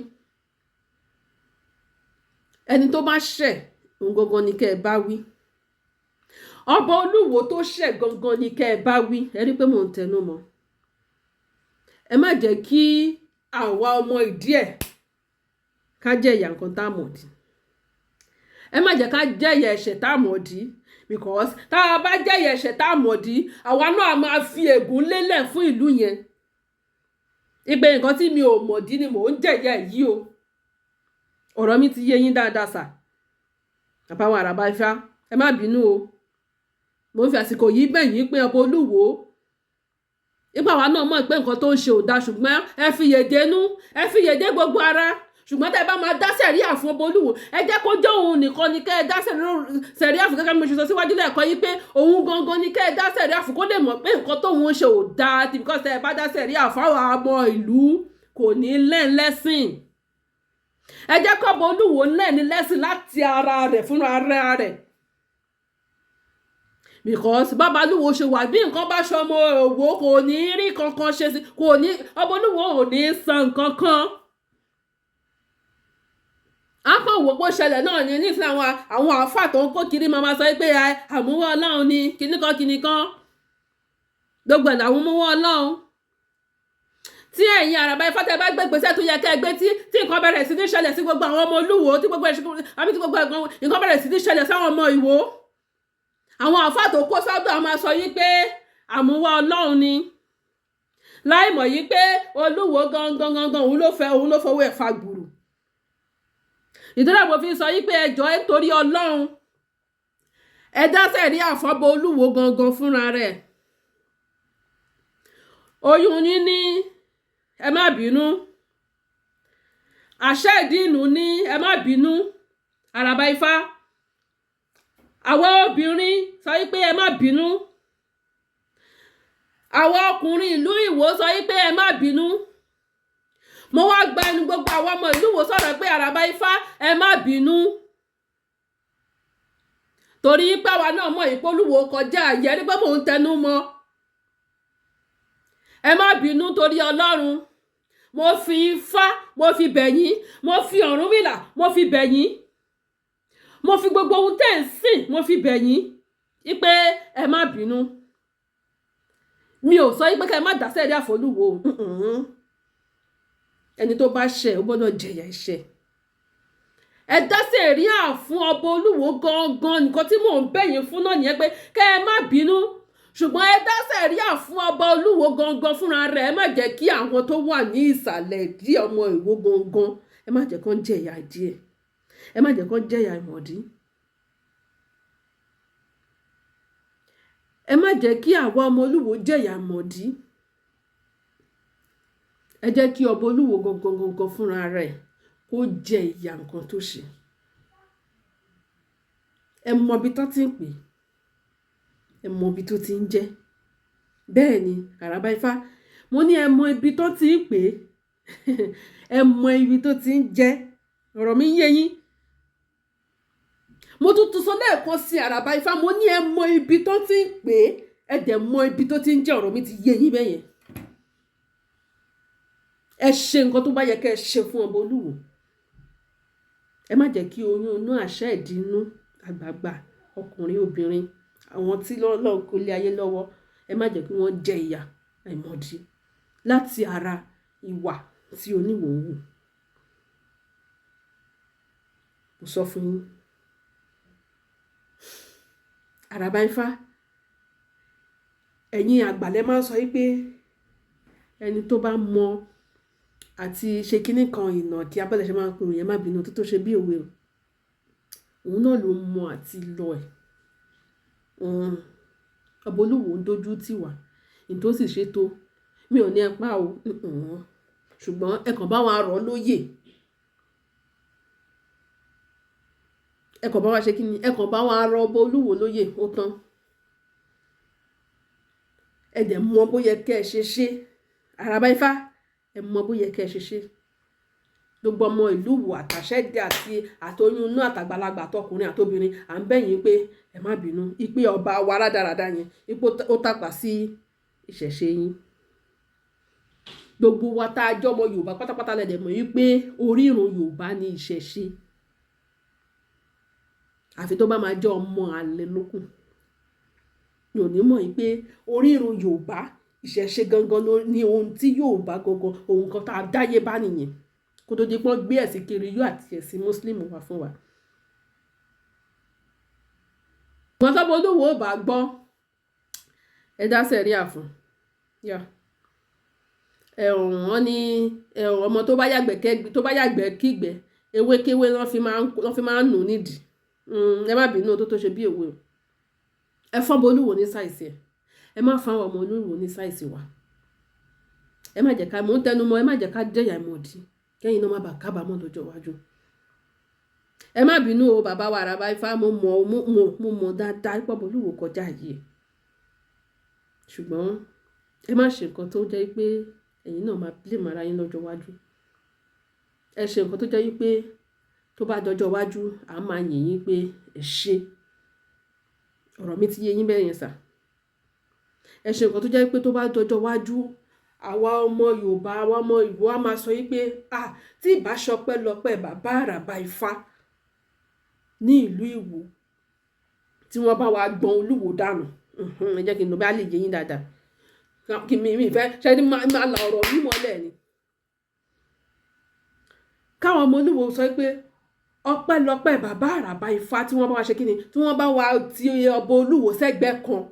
Ẹni tó bá ṣẹ̀, òun gangan ni kẹ́ ẹ bá wí. Ọba Olúwo tó ṣẹ̀ gangan ni kẹ́ ẹ bá wí. Ẹ rí pé mò ń tẹnu mọ́. Ẹ má jẹ́ kí àwa ọmọ ìdí ẹ̀ ká jẹ ìyà nǹkan tá a mọ̀ dí. Ẹ má jẹ́ ká jẹ ìyà ẹ̀ṣẹ̀ tá a mọ̀ dí, because tá a bá jẹ ìyà ẹ̀ṣẹ̀ tá a mọ̀ dí, àwa náà máa fi ègún lélẹ̀ fún ìlú yẹn. Ìpè nǹkan tí mi ò mọ̀ dí ni mò ń jẹ̀yà yìí o. Ọ̀rọ̀ mi ti yé yín dáadáa sà. Bàbá wa Àràbà Ifá, ẹ má bínú o. Mo ń fi àsìkò yìí bẹ̀ yín pé ọba Olúwo, ipa wa náà mọ̀ pé nǹkan tó ń ṣe ò dáa, ṣùgbọ́n ẹ fi yèdè nú, ẹ fi yèdè gbogbo ara. Ṣùgbọ́n tẹ́ ẹ bá máa dá sẹ̀ríà fún ọba Olúwo, ẹ jẹ́ kó jẹ́ òun nìkan ni kẹ́ ẹ dá sẹ̀ríà fún. Gẹ́gẹ́ bí mo ṣe sọ síwájú lẹ́ẹ̀kan yìí pé òun gangan ni kẹ́ ẹ dá sẹ̀ríà fún, kó lè mọ̀ pé nǹkan tóun ń ṣe ò dáa, because tẹ́ ẹ bá dá sẹ̀ríà fáwọn ọmọ ìlú, kò ní lẹ́ńlẹ́sìn. Ẹ jẹ́ kọ́ba Olúwo lẹ́ni lẹ́sìn láti ara rẹ̀ fúnra ara rẹ̀, because bàbá Olúwo ṣe wà, bí nǹkan bá ṣọmọ òwò, kò ní rí kankan ṣe sí, kò ní, ọba Olúwo ò ní san nǹkan kan. A kàn wò pé ó ṣẹlẹ̀ náà ni. Nísìnyí, àwọn àáfà tó ń kó kiri máa sọ pé àmúwọ́ Ọlọ́run ni kíníkan kíníkan, gbogbo ẹ̀ làwọn múwọ́ Ọlọ́run. Tí ẹ̀yin Àràbà Ifá tẹ́ bá gbé ìgbésẹ̀ tó yẹ kẹ́ ẹ gbé, tí nǹkan bẹ̀rẹ̀ sí ní ṣẹlẹ̀ sí gbogbo àwọn ọmọ Olúwo, tí gbogbo àbí tí gbogbo nǹkan bẹ̀rẹ̀ sí ní ṣẹlẹ̀ sáwọn ọmọ Ìwó, àwọn àáfà tó kó sọ́dọ̀ àwọn máa sọ yí pé àmúwá Ọlọ́run ni, láì mọ̀ yí pé Olúwo gangan gangan, òun ló fẹ́, òun ló fọwọ́ ẹ̀ fa gbùrù. Ìdúrà mo fi sọ yí pé ẹ jọ̀ọ́, nítorí Ọlọ́run, ẹ dá sẹ̀ríà fọ́bọ Olúwo gangan fúnra rẹ̀. Oyún yín ní ẹ má bínú, àṣẹ ìdínú ní ẹ má bínú. Àràbà Ifá, àwa obìnrin sọ yí pé ẹ má bínú, àwa ọkùnrin ìlú Ìwó sọ yí pé ẹ má bínú. Mo wá gba ẹnu gbogbo àwọn ọmọ ìlú Ìwó sọ̀rọ̀ pé Àràbà Ifá, ẹ má bínú, torí pé àwa náà mọ̀ ìpolúwo kọjá àyè ẹni pé mò ń tẹnu mọ́. Ẹ má bínú torí Ọlọ́run. Mo fi Ifá, mo fi bẹ̀ yín, mo fi Ọ̀rúnmìlà, mo fi bẹ̀ yín, mo fi gbogbo ohun tẹ́ ń sìn, mo fi bẹ̀ yín wípé ẹ má bínú. Mi ò sọ wípé ká ẹ má dá sẹ́ríà f'Olúwo. Ẹni tó bá ṣẹ̀, ó gbọ́dọ̀ jẹ̀yà ẹ̀ṣẹ̀. Ẹ dá sẹ̀ríà fún ọba Olúwo gangan. Nǹkan tí mò ń bẹ̀ yín fún náà nìyẹn, pé kẹ́ ẹ má bínú, ṣùgbọ́n ẹ dá sẹ̀ríà fún ọba Olúwo gangan fúnra rẹ̀. Ẹ má jẹ́ kí àwọn tó wà ní ìsàlẹ̀ ìdí ọmọ Ìwó gangan, ẹ má jẹ́ kán jẹ̀yà díẹ̀, ẹ má jẹ́ kán jẹ̀yà ìmọ̀dí. Ẹ má jẹ́ kí àwa ọmọ Olúwo jẹ̀yà ìmọ̀dí. Ẹ jẹ́ kí ọba Olúwo gangan gangan fúnra rẹ̀ kó jẹ ìyà nǹkan tó ṣe. Ẹ mọ ibi tó ti ń pè, ẹ mọ ibi tó ti ń jẹ́. Bẹ́ẹ̀ ni, Àràbà Ifá, mo ní ẹ mọ ibi tó ti ń pè, ẹ mọ ibi tó ti ń jẹ́. Ọ̀rọ̀ mi ń yé yín. Mo tún tún sọ lẹ́ẹ̀kan sí, Àràbà Ifá, mo ní ẹ mọ ibi tó ti ń pè, ẹ dẹ̀ mọ ibi tó ti ń jẹ́. Ọ̀rọ̀ mi ti yé yín bẹ́yẹn. Ẹ ṣe nǹkan tó bá yẹ kẹ́ ẹ ṣe fún ọba Olúwo. Ẹ má jẹ́ kí oyún inú, àṣẹ ìdínú, àgbààgbà ọkùnrin, obìnrin, àwọn tí lọ́lọ́ kó lé ayé lọ́wọ́, ẹ má jẹ́ kí wọ́n jẹ ìyà àìmọ̀dí láti ara ìwà tí oníwò ń wù. Mo sọ fún yín, Àràbà Ifá, ẹ̀yin àgbàlẹ̀ máa ń sọ yí pé ẹni tó bá mọ àti ṣe kinní kan ìnà kí abẹ́lẹ̀ ṣe máa ń pè yẹn, má bínú tó tó ṣe bí òwe o, òun náà ló mọ àti lọ ẹ̀. Ọba Olúwo ń dojú tì wá ní tó sì ṣe tó. Mi ò ní ẹ pa o, ṣùgbọ́n ẹ kàn bá wa rọ̀ lóyè, ẹ kàn bá wa ṣe kí ni, ẹ kàn bá wa rọ̀ ọba Olúwo lóyè, ó tán. Ẹ dẹ̀ mọ bóyá kẹ́ ẹ ṣe ṣe, Àràbà Ifá, ẹ mọ bóyá kẹ́ ẹ ṣe ṣe. Gbogbo ọmọ ìlú Ìwó àtàṣẹ́dẹ àti àtoyún inú àtàgbàlagbà àtọkùnrin àtobìnrin, à ń bẹ̀ yín pé ẹ má bínú ìpè ọba wa rádaràda yẹn, ipò ó tàpá sí ìṣẹ̀ṣe yín. Gbogbo wa tá a jọ ọmọ Yorùbá pátápátá lẹ́dẹ̀ mọ̀ wípé orírun Yorùbá ni ìṣẹ̀ṣe, àfi tó bá máa jẹ́ ọmọ àlè lókun mi ò ní mọ̀ wípé orírun Yorùbá ìṣẹ̀ṣe gangan ni ohun tí Yorùbá gangan, ohun kan tá a dáyé bá nìyẹn, kó tó di pọ́n gbé ẹ̀sìn kiri yóò àti ẹ̀sìn Muslim wá fún wa. Ṣùgbọ́n tọ́bọ̀ Olúwo ò bá gbọ́, ẹ dá sẹ̀ríà fún. Wọ́n ní ọmọ tó bá yàgbẹ́ kígbẹ́, ewékéwé lọ́ fi máa ń nù nídìí. Ẹ má bínú tó tó ṣe bí òwe o. Ẹ fọ́n bọ Olúwo ní size ẹ̀, ẹ má fún àwọn ọmọ Olúwo ní size wa. Ẹ má jẹ́ ká, mò ń tẹnu mọ́, ẹ má jẹ́ ká jẹ̀yà ìmọ̀dí, kẹ́yìn náà má bàa kábàámọ̀ lọ́jọ́ iwájú. Ẹ má bínú o bàbá wa Àràbà Ifá, mo mọ̀ mo mọ̀ dáadáa pé ọba Olúwo kọjá yìí, ṣùgbọ́n ẹ má ṣe nǹkan tó jẹ́ pé ẹ̀yin náà máa blame ara yín lọ́jọ́ iwájú. Ẹ ṣe nǹkan tó jẹ́ pé tó bá dọjọ́ iwájú, a máa yìn yín pé ẹ ṣe. Ọ̀rọ̀ mi ti yé yín bẹ́ẹ̀ yẹn sà. Ẹ ṣe nǹkan tó jẹ́ pé tó bá dọjọ́ iwájú, àwa ọmọ Yorùbá, àwa ọmọ Ìwó a máa sọ yí pé ah, tí ìbá ṣọpẹ́ lọpẹ́ bàbá Àràbà Ifá ní ìlú Ìwó tí wọ́n bá wa gbọ́n Olúwo dànù. Ẹ jẹ́ kí n lọ bá lè yé yín dáadáa. Kí mi fẹ́ ṣe ni máa la ọ̀rọ̀ mi mọ́lẹ̀ ni. Káwọn ọmọ Olúwo sọ pé ọpẹ́lọpẹ́ bàbá Àràbà Ifá tí wọ́n bá wa ṣe kíni, tí wọ́n bá wa ti ọba Olúwo sẹ́gbẹ́ kan.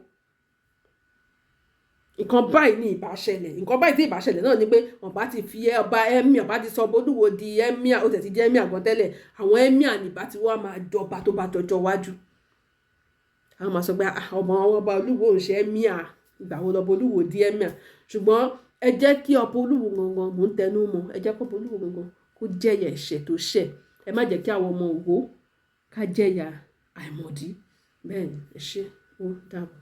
Nǹkan báyìí ní ìbá ṣẹlẹ̀, nǹkan báyìí tí ìbá ṣẹlẹ̀ náà ni pé ọba ti fi ọba emir, ọba ti sọ ọba Olúwo di emir, ó tẹ̀ ti jẹ́ emir gan tẹ́lẹ̀. Àwọn emir ní ìbá ti wá máa jọba tó bá dọjọ́ iwájú. Àwọn máa sọ pé ọmọ ọba Olúwo ò ṣe emir, ìgbà wo lọba Olúwo di emir? Ṣùgbọ́n ẹ jẹ́ kí ọba Olúwo gangan, mò ń tẹnu mọ́, ẹ jẹ́ kí ọba Olúwo gangan kó jẹ̀yà ẹ̀ṣẹ̀ tó ṣẹ̀. Ẹ má jẹ́ kí àwọn ọmọ Ìwó ká jẹ̀yà àìmọ̀dí. Bẹ́ẹ̀ ni, ẹ ṣé, ó dàbọ̀.